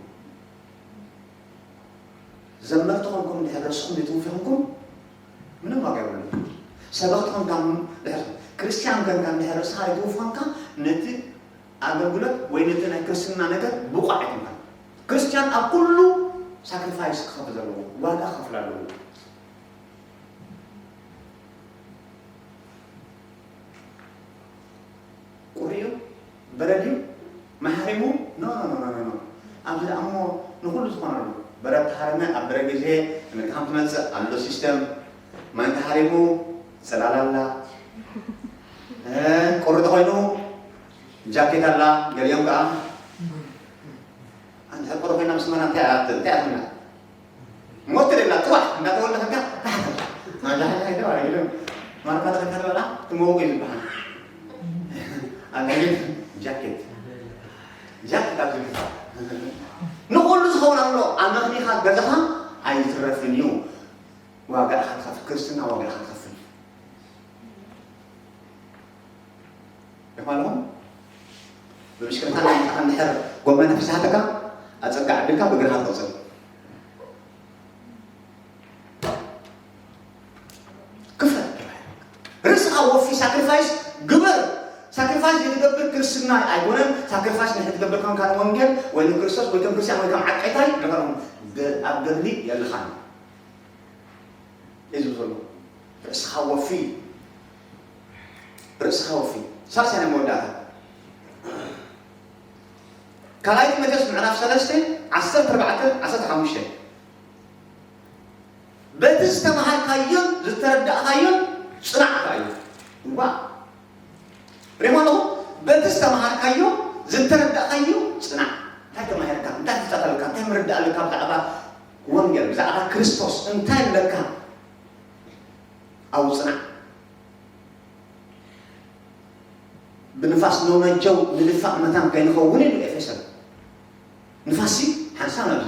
ዘመርቲ ኮንኩም ድሕር ርእስኹም ዘይትውፊ ኮንኩም፣ ምንም ዋጋ የብሉን። ሰበኽቲ ኮንካ ድሕር፣ ክርስቲያን ኮንካ ድሕር ርእስኻ ዘይትውፊ ኮንካ፣ ነቲ ኣገልግሎት ወይ ነቲ ናይ ክርስትና ነገር ብቑዕ ኣይኮንካን። ክርስቲያን ኣብ ኩሉ ሳክሪፋይስ ክኸፍል ዘለዎ፣ ዋጋ ክኸፍል ኣለዎ። ቁሪ እዩ? በረድ እዩ? ማሕሪሙ? ኖ፣ ኖ፣ ኖ፣ ኖ፣ ኖ፣ ኖ። ኣብዚ ደኣ እሞ ንኹሉ ዝኾነሉ። በረድ ተሃረመ፣ ኣብ በረድ ግዜ ንግሃም ትመጽእ ኣሎ ሲስተም። ማይ ተሃሪሙ፣ ጽላል ኣላ። እ፣ ቁሪ ተኾይኑ፣ ጃኬት ኣላ። ገሊኦም ከኣ፣ ኣንተ ቁሪ ኮይና ምስ መራ እንታይ እያ፣ እንታይ እያ ትብላ? ሞት ደላ ጥዋሕ እንዳተወለኸካ ታሕተ። ማዳሓይ ኣይተባለ ይብሎም። ማርካ ተኸታ በላ ትመውቅ ይብሃል። ኣላግን ጃኬት። ጃኬት ኣብ ዝግባ። ንኹሉ ዝኸውን ኣሎ። ኣመኽኒኻ ገዛኻ ኣይትረፍን እዩ። ዋጋ ኢኻ ትኸፍል። ክርስትና ዋጋ ኢኻ ትኸፍል። ይማለኹም ብምሽክርታ ናይ ምጣ እንድሕር ጎመን ፊሳሃተካ ኣጸጋ ዓቢልካ ብእግርኻ ትቕጽል። ክፈል። ርእስኻ ወፊ ሳክሪፋይስ ግበር። ሳክሪፋይስ ዘይትገብር ክርስትና ኣይኮነን። ሳክሪፋይስ ንሕትገብር ከም ካልእ ወንጌል ወይ ንክርስቶስ ወይ ከም ክርስቲያን ወይ ከም ዓቀይታይ ነገርኩም ብ-፣ ኣብ ገድሊ የልኻን። እዩ ዝብል ዘሎ። ርእስኻ ወፊ። ርእስኻ ወፊ። ሳልሳይ ናይ መወዳእታ። ካልኣይ ጢሞቴዎስ ምዕራፍ ሰለስተ፣ ዓሰርተ ኣርባዕተ፣ ዓሰርተ ሓሙሽተ። በቲ ዝተምሃርካዮን ዝተረዳእካዮን ጽናዕ ከኣ እዩ። እዋ። ሪሞ ኣለኹ፣ በቲ ዝተምሃርካዮ፣ ዝተረዳእካዮ ጽናዕ። እንታይ ተማሂርካ? እንታይ ፍልጠት ኣለካ? እንታይ ምርዳእ ኣለካ ብዛዕባ ወንጌል? ብዛዕባ ክርስቶስ እንታይ ኣለካ? ኣብኡ ጽናዕ። ብንፋስ ነውነጀው ንድፋእ መታን ከይንኸውን ኢሉ ኤፌሶን። ንፋስሲ ሓንሳብ ናብዚ።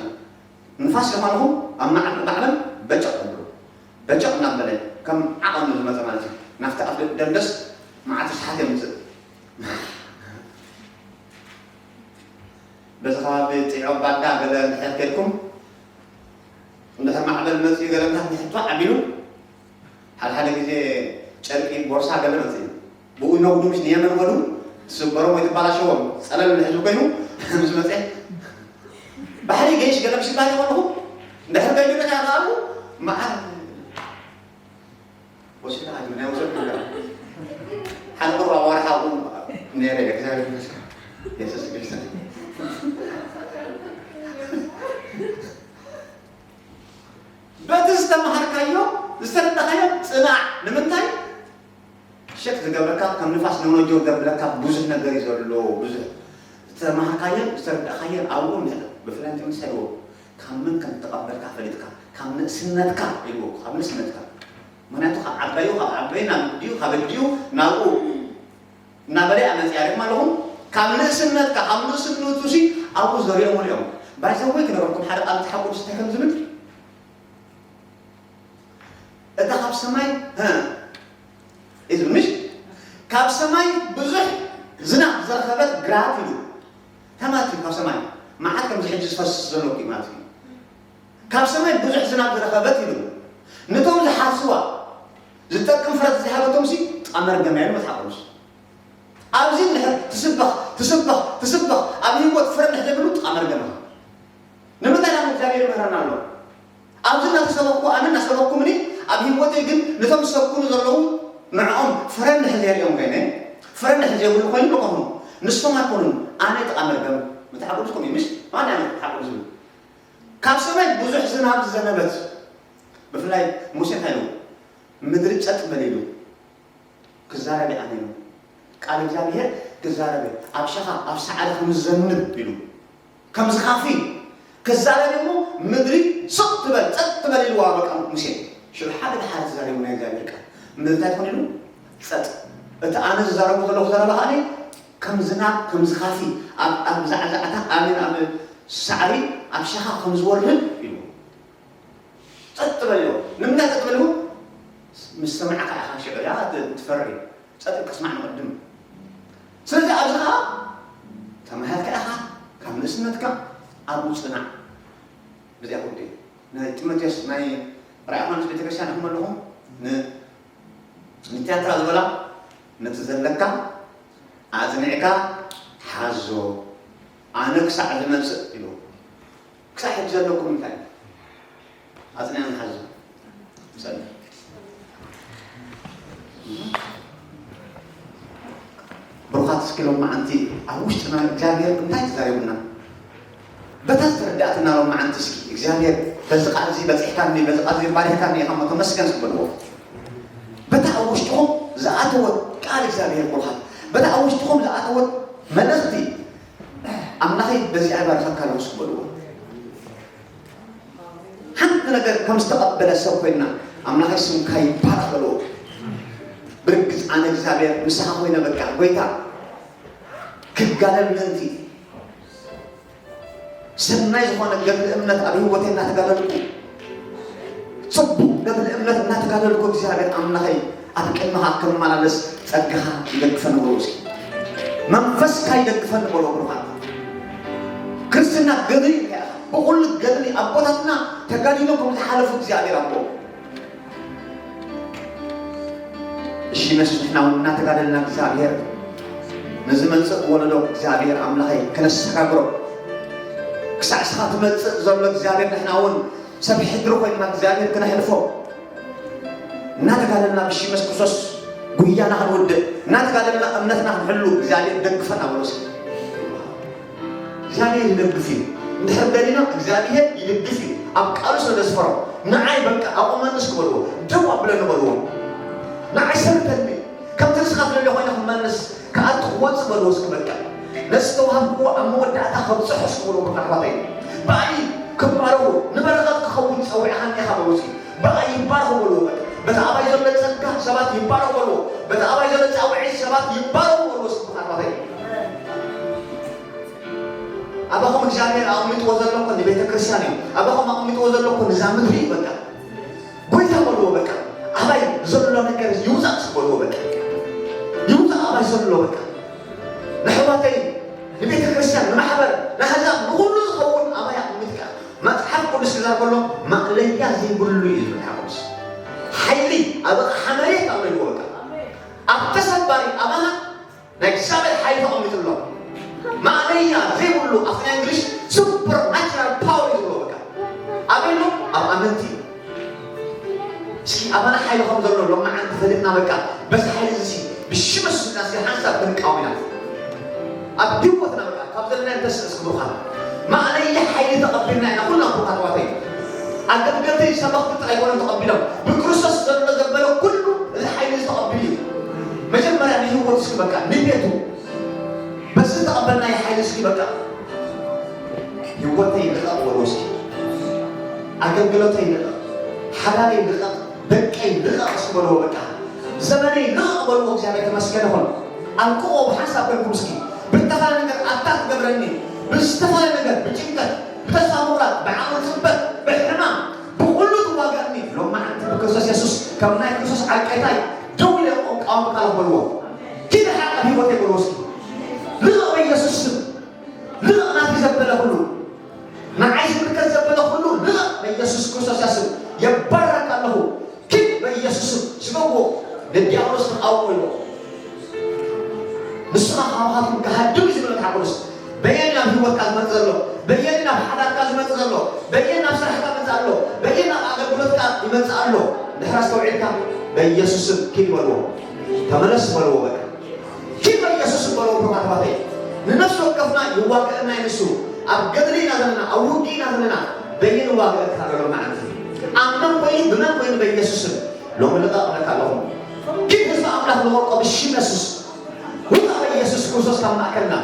ንፋስ የማልኹም ኣብ ማዕበል ማዕበል በጨቕ ተብሉ። በጨቕ እናበለ ከም ዓቐኑ ዝመጸ ማለት እዩ። ናብቲ ኣፍ ደንደስ መዓት ርስሓት የምጽእ። በዚ ከባቢ ጢዖ ባዳ ገለ እንድሕር ከድኩም፣ እንድሕር ማዕበል መጺኡ ገለ ምታት ንሕቶ ዓቢሉ፣ ሓደ ሓደ ግዜ ጨርቂ ቦርሳ ገለ መጺኡ። ብኡ ነጉዱ ምስ ንየመን ኸዱ፣ ትስበሮም ወይ ትባላሸዎም። ጸለል ዝሕዝብ ኮይኑ ምስ መጸ፣ ባሕሪ ገይሽ ገለ ምስ ይባል ከለኹ፣ እንድሕር ከይዱ ደካ ይኸኣሉ፣ መዓር ወሲድካ ዓዲ ናይ ወሰድኩ ነገር። ሓደ ቁሩብ ኣዋርሕ ኣብኡ ነይረ፣ እግዚኣብሔር ይመስገን። የሱስ ክርስቶስ። በቲ ዝተምሃርካዮ፣ ዝተረዳእካዮ ጽናዕ። ንምንታይ? ሸክ ዝገብረካ፣ ከም ንፋስ ነውነጀው ዘብለካ ብዙሕ ነገር እዩ ዘሎ። ብዙሕ ዝተምሃርካዮን ዝተረዳእካዮን ኣብኡ እንድሕር ብፍላይ እቲ ምሳይዎ ካብ መን ከም ዝተቐበልካ ፈሊጥካ፣ ካብ ንእስነትካ ኢልዎ፣ ካብ ንእስነትካ። ምኽንያቱ ካብ ዓባዩ፣ ካብ ዓባዩ ናብ ኣዲኡ፣ ካብ ኣዲኡ ናብኡ እናበለ እያ መፂኣ። ሪእኩም ኣለኹም? ካብ ንእስነትካ፣ ካብ ንእስነቱ ሲ ኣብኡ ዘሪኦም እዮም። ባይዘወይ ክነግረኩም ሓደ ቃል መጽሓፍ ቅዱስ እንታይ ከም ዝብል። እታ ካብ ሰማይ፣ እ፣ እዩ ዝብል፣ ምሽ? ካብ ሰማይ ብዙሕ ዝናብ ዝረኸበት ግራት ኢሉ። እንታይ ማለት እዩ? ካብ ሰማይ መዓት ከምዚ ሕጂ ዝፈስስ ዘሎ እኮ ማለት እዩ። ካብ ሰማይ ብዙሕ ዝናብ ዝረኸበት ኢሉ። ነቶም ዝሓስዋ ዝጠቅም ፍረ ዝሃበቶም ሲ ጥቓ መርገም እያ ኢሉ መጽሓፍ ቅዱስ። ኣብዚ እንድሕር ትስበኽ፣ ትስበኽ፣ ትስበኽ፣ ኣብ ህይወት ፍረ እንድሕር ዘይብሉ ጥቓ መርገም ኢኻ። ንምንታይ ናብ እግዚኣብሔር ይምህረና ኣሎ? ኣብዚ እናተሰበኽኩ፣ ኣነ እናሰበኽኩምኒ፣ ኣብ ህይወተይ ግን ነቶም ዝሰብኩኒ ዘለዉ ንዕኦም ፍረ እንድሕር ዘይርእዮም ኮይነ፣ ፍረ እንድሕር ዘይብሉ ኮይኑ ንቆሙ። ንሶም ኣይኮኑን፣ ኣነ ጥቓ መርገም። መጽሓፍ ቅዱስ ከምኡ እዩ፣ ምሽ? ማን ኣነ መጽሓፍ ቅዱስ ዝብል? ካብ ሰማይ ብዙሕ ዝናብ ዝዘነበት፣ ብፍላይ ሙሴ እንታይ ኢሉ? ምድሪ ጸጥ በል ኢሉ። ክዛረብ ኣነ ኢሉ። ቃል እግዚኣብሔር ክዛረብ ኣብ ሸኻ ኣብ ሳዕሪ ከም ዝዘንብ ኢሉ። ከም ዝኻፊ ክዛረብ እሞ ምድሪ ስቕ ትበል፣ ጸጥ ትበል ኢልዋ በቃ ሙሴ። ሽዑ ሓደ ብሓደ ተዛሪቡ ናይ እግዚኣብሔር ቃል። ምድሪ እንታይ ትኾን ኢሉ? ጸጥ። እቲ ኣነ ዝዛረቦ ዘለኹ ዘረባ ኸኣ ከም ዝናብ፣ ከም ዝኻፊ፣ ኣብ፣ ኣብ ዛዕዛዕታ፣ ኣሜን፣ ኣብ ሳዕሪ፣ ኣብ ሸኻ ከም ዝወርድ ኢሉ። ጸጥ በል ኢልዎ። ንምንታይ ጸጥ በል ኢልዎ? ምስ ሰማዕካ ኢኻ ሽዑ እያ ትፈሪ። ጸጥ ኢልካ ስማዕ ንቕድም። ስለዚ ኣብዚ ኸኣ ተማሂርካ ኢኻ፣ ካብ ንእስነትካ ኣብኡ ጽናዕ። በዚኣ ጉዳይ ናይ ጢሞቴዎስ ናይ ራእይ ዮሃንስ ቤተክርስትያን ኢኹም ኣለኹም። ን-፣ ንቲያትራ ዝበላ ነቲ ዘለካ ኣጽኒዕካ ሓዞ፣ ኣነ ክሳዕ ዝመጽእ ኢሉ። ክሳብ ሕጂ ዘለኩም እንታይ እዩ? ኣጽኒዕና ንሓዞ። ንጸሊ። ብሩኻት፣ እስኪ ሎማዓንቲ ኣብ ውሽጥና እግዚኣብሔር እንታይ ተዛሪቡና? በታ ዝተረዳእትና ሎማዓንቲ እስኪ እግዚኣብሔር በዚ ቃል እዚ በጺሕካኒ፣ በዚ ቃል እዚ ባሪኽካኒ ኢኻ እሞ ተመስገን እስኪ በልዎ። በታ ኣብ ውሽጥኹም ዝኣተወት ቃል እግዚኣብሔር ብሩኻት፣ በታ ኣብ ውሽጥኹም ዝኣተወት መልእኽቲ ኣምላኸይ በዚኣ ይባርኸካ ኣለኹ እስኪ በልዎ። ሓንቲ ነገር ከም ዝተቐበለ ሰብ ኮይንና ኣምላኸይ ስምካ ይባረኽ በልዎ። ብርግጽ ኣነ እግዚኣብሔር ምሳኻ ኮይነ በቃ ጎይታ ክጋደል ምእንቲ ሰናይ ዝኾነ ገድሊ እምነት ኣብ ህይወተይ እናተጋደልኩ፣ ጽቡቕ ገድሊ እምነት እናተጋደልኩ እግዚኣብሔር ኣምላኸይ ኣብ ቅድመኻ ክመላለስ ጸጋኻ ይደግፈኒ በልዎ እስኪ። መንፈስካ ይደግፈኒ በልዎ ብሩኻት። ክርስትና ገድሊ እንታይ ኢኻ? ብኹሉ ገድሊ ኣቦታትና ተጋዲሎም ከም ዝሓለፉ እግዚኣብሔር ኣቦ። እሺ፣ መስ ንሕና እውን እናተጋደልና እግዚኣብሔር ንዝመጽእ ወለዶ እግዚኣብሔር ኣምላኸይ ክነሰጋግሮ ክሳዕ ስኻ ትመጽእ ዘሎ እግዚኣብሔር ንሕና እውን ሰብ ሕድሪ ኮይንና እግዚኣብሔር ክነሕልፎ እናተጋደልና ብሽመስ ክርስቶስ ጉያና ክንውድእ እናተጋደልና እምነትና ክንሕሉ እግዚኣብሔር ደግፈና በሎ እስኪ። እግዚኣብሔር ይደግፍ እዩ። እንድሕር ደሊና እግዚኣብሔር ይደግፍ እዩ። ኣብ ቃሉ ስለ ዘስፈሮ ንዓይ በቃ ኣቑመኒ እስኪ በልዎ፣ ደው ኣብለኒ በልዎ፣ ንዓይ ሰልተኒ ከምቲ ንስኻ ትደልዮ ኮይነ ክመልስ ክኣቱ ክወፅእ በልዎ እስኪ በቃ ነዚ ዝተዋሃብክዎ ኣብ መወዳእታ ከብፅሖ እስኪ በልዎ ብሩኽ ኣሕዋተይ። ብኣይ ክባረኹ ንበረኸት ክኸውን ፀዊዕኻኒ ኢኻ በልዎ እስኪ። ብኣይ ይባረኹ በልዎ በቃ። በቲ ኣባይ ዘሎ ፀጋ ሰባት ይባረኹ በልዎ። በቲ ኣባይ ዘሎ ፃውዒት ሰባት ይባረኹ በልዎ እስኪ ብሩኽ ኣሕዋተይ። ኣባኹም እግዚኣብሔር ኣቕሚጥዎ ዘሎ እኮ ንቤተ ክርስቲያን እዩ። ኣባኹም ኣቕሚጥዎ ዘሎ እኮ ንዛ ምድሪ እዩ። በቃ ጎይታ በልዎ። በቃ ኣባይ ዘሎ ነገር ይውፃእ በልዎ። በቃ ይውፃእ ኣባይ ዘሎ በቃ ንሕዋተይ ንቤተ ክርስቲያን ንማሕበር ንኣሕዛብ ንኹሉ ዝኸውን ኣባይ ኣቕሚጥካ መጽሓፍ ቅዱስ ክዛር ከሎ ማእለያ ዘይብሉ እዩ ዝብል ሓጎስ ሓይሊ ኣብ ኣቕሓ መሬት ኣሎ ይዎ በቃ ኣብ ተሰባሪ ኣባና ናይ እግዚኣብሔር ሓይሊ ተቐሚጡ ኣሎ። ማእለያ ዘይብሉ ኣብቲ ናይ እንግሊሽ ሱፐርናቹራል ፓወር እዩ ዝብሎ በቃ ኣበይ ኣሎ? ኣብ ኣመንቲ። እስኪ ኣባና ሓይሊ ከም ዘሎ ሎማዓንቲ ፈሊጥና በቃ በዚ ሓይሊ እዚ ብሽም ስላሴ ሓንሳብ ክንቃወም ኢና። ኣብ ህይወትና በቃ ካብ ዘለና ንተስእ እስኪ ብሩኻት ማእለያ ሓይሊ ተቐቢልና ኢና ኩልና ብሩኻት ኣሕዋተይ። ኣገልገልቲ ሰበኽቲ ጥራይ ኣይኮኑን ተቐቢሎም ብክርስቶስ ዘሎ ዘበለ ኩሉ እዚ ሓይሊ እዚ ተቐቢሉ እዩ። መጀመርያ ንህይወት እስኪ በቃ ንቤቱ በዚ ዝተቐበልናዮ ሓይሊ እስኪ በቃ ህይወተይ ልቐቕ በልዎ እስኪ ኣገልግሎተይ ልቐቕ ሓዳረይ ልቐቕ ደቀይ ልቐቕ እስኪ በልዎ በቃ ዘመነይ ልቐቕ በልዎ እግዚኣብሔር ተመስገን ይኹን ኣልቅቑ ብሓንሳብ ኮይንኩም እስኪ ብዝተፈላለየ ነገር ኣታክ ትገብረኒ ብዝተፈላለየ ነገር ብጭንቀት ብተስፋ ምቑራፅ ብዓቕሊ ፅበት ብሕማም ብኹሉ ትዋጋእኒ ሎማዓንቲ ብክርስቶስ የሱስ ከም ናይ ክርስቶስ ዓቀይታይ ደው ኢለ እቃወመካ ኣለኹ በልዎ ኪድ ሓቅ ኣብ ህይወተይ በልዎ እስኪ ልቐቕ በኢየሱስ ስም ልቐቕ ናተይ ዘበለ ኩሉ ንዓይ ዝምልከት ዘበለ ኩሉ ልቐቕ በኢየሱስ ክርስቶስ ስም የባረካ ኣለኹ ኪድ በኢየሱስ ስም ስገዎ ንዲያብሎስ ተቃውሞ ኢልዎ ንስኻ ካባኻትኩም ክሃድም እዩ ዝብል መጽሓፍ ቅዱስ በየን ናብ ህይወትካ ዝመጽእ ዘሎ በየን ናብ ሓዳርካ ዝመጽእ ዘሎ በየን ናብ ስራሕካ ይመጽእ ኣሎ በየን ናብ ኣገልግሎትካ ይመጽእ ኣሎ ድሕር ኣስተውዒልካ በኢየሱስ ስም ኪድ በልዎ ተመለስ በልዎ በቃ ኪድ በኢየሱስ ስም በልዎ ብሩኻት ኣሕዋተይ ንነፍሲ ወከፍና ይዋግአና እዩ ንሱ ኣብ ገድሊ ኢና ዘለና ኣብ ውግእ ኢና ዘለና በየን ዋግአካ ዘሎ መዓልቲ ኣብ መን ኮይኑ ብመን ኮይኑ በኢየሱስ ስም ሎሚ ልቐቕ እብለካ ኣለኹ ኪድ ህዝቢ ኣምላኽ ንወርቆ ብሽም የሱስ ውጣ በኢየሱስ ክርስቶስ ካብ ማእከልና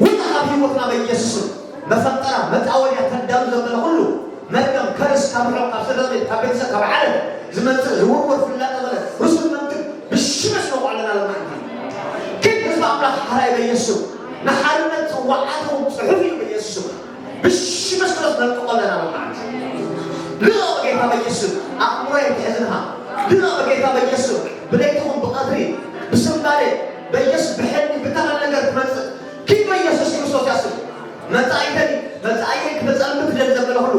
ውጣ ካብ ህይወትና በኢየሱስ ስም መፈንጠራ መጻወድያ ተዳሉ ዘበለ ኩሉ መርገም ከርስ ካብ ርሑቕ ካብ ስድራ ቤት ካብ ቤተሰብ ካብ ዓለም ዝመጽእ ዝውርወር ፍላጠ በለ ርሱን መንክር ብሽም የሱስ ነውቆ ኣለና ለማዕንቲ ኪድ ህዝቢ ኣምላኽ ሓራይ በኢየሱስ ስም ንሓርነት ጽዋዓትኩም ጽሑፍ እዩ በኢየሱስ ስም ብሽም የሱስ ክርስቶስ ነልቅቆ ኣለና ለማዕንቲ ልቐቕ ጌታ በኢየሱስ ስም ኣእምሮ የትሕዝንኻ ድና በጌታ በኢየሱስ ብለይትኹም ብቐትሪ ብስምባዴ በኢየሱስ ብሕልሚ ብተመን ነገር ትመጽእ ኪድ በኢየሱስ ክርስቶስ ያስብ መጻኢተን መጻኢተን ክተጸልምት ደል ዘበለ ሁሉ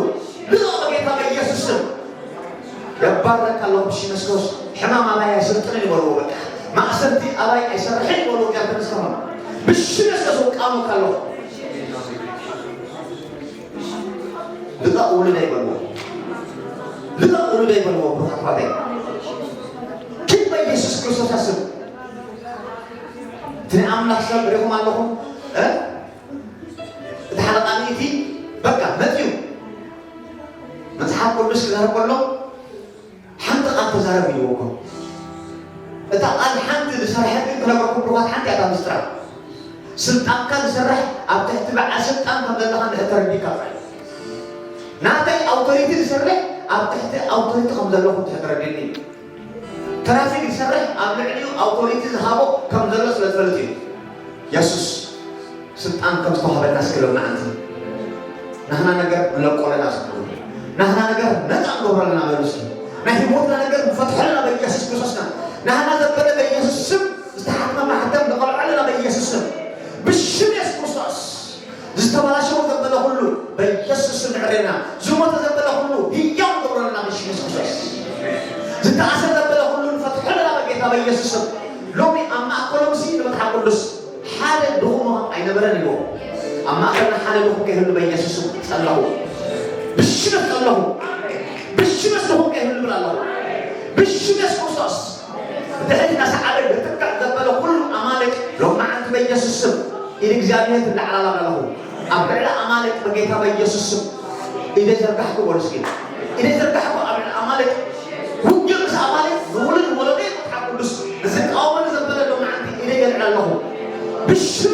ድና በጌታ በኢየሱስ ስም የባረካ ኣለኹ ብሽመስኮስ ሕማም ኣባይ ኣይስልጥንን ይበልዎ በቃ ማእሰርቲ ኣባይ ኣይሰርሕን ይበልዎ እግዚኣብሔር ምስከማ ብሽመስኮስ ውቃሙካ ኣለኹ ልቐቕ ውሉደይ በልዎ። ልቐቕ ውሉደይ በልዎ። ብሩኻት ኣሕዋተይ ኪድ በኢየሱስ ክርስቶስ ስም እቲ ናይ ኣምላኽ ሰብ ሪኹም ኣለኹም እ? እቲ ሓለቓ ሚእቲ በቃ መፅዩ መፅሓፍ ቅዱስ ክዛረብ ከሎ ሓንቲ ቃል ተዛረብ ኢልዎ እኮ እታ ቃል ሓንቲ ዝሰርሐት ግን ክነግረኩም ብሩኻት ሓንቲ እያ እታ ምስጢራ ስልጣንካ ዝሰርሕ ኣብ ትሕቲ በዓል ስልጣን ከም ዘለኻ እንድሕር ተረዲእካ ጥራይ እዩ። ናተይ ኣውቶሪቲ ዝሰርሕ ኣብ ትሕቲ ኣውቶሪቲ ከም ዘለኹ እንድሕር ተረዲእኒ እዩ። ትራፊክ ዝሰርሕ ኣብ ልዕሊኡ ኣውቶሪቲ ዝሃቦ ከም ዘሎ ስለ ዝፈልጥ እዩ። የሱስ ስልጣን ከም ዝተዋህበና እስኪ ሎምዓንቲ ናህና ነገር ንለቆለና ስሉ ናህና ነገር ነፃ ንገብረለና በሉ እስኪ ናይ ህይወትና ነገር ንፈትሐልና በኢየሱስ ክርስቶስና ናህና ዘበለ በኢየሱስ ስም ዝተሓትመ ማሕተም ንቐልዐልና በኢየሱስ ስም ብሽም የሱስ ክርስቶስ ዝተበላሸወ ዘበለ ኩሉ በኢየሱስ ስም ንዕሬና ዝሞተ ዘበለ ኩሉ ህያው ንገብረልና ብሽም የሱስ ክርስቶስ ዝተኣሰረ ዘበለ ኩሉ ንፈትሐልና በጌታ በኢየሱስ ስም ሎሚ ኣብ ማእከሎም ሲ ንመጽሓፍ ቅዱስ ሓደ ድኹም ኣይነበረን ኢልዎ ኣብ ማእከልና ሓደ ድኹም ከይህሉ በኢየሱስ ስም ጸለኹ ብሽመት ጸለኹ ብሽመት ድኹም ከይህሉ ብል ኣለኹ ብሽመት ክርስቶስ ድሕሪት ናሰዓበ ይርትካዕ ዘበለ ኩሉ ኣማልቅ ሎም መዓልቲ በኢየሱስ ስም ኢድ እግዚኣብሔር ትለዓላላ ኣለኹ ኣብ ልዕሊ ኣማልቅ በጌታ በኢየሱስ ስም ኢደ ዘርጋሕኩ በሉ እስኪ ኢደ ዘርጋሕኩ ኣብ ልዕሊ ኣማልቅ ውግእ ምስ ኣማልቅ ንውሉድ ወለደ መጽሓፍ ቅዱስ ንዝቃወመኒ ዘበለ ሎም መዓልቲ ኢደ የልዕል ኣለኹ ብሽመ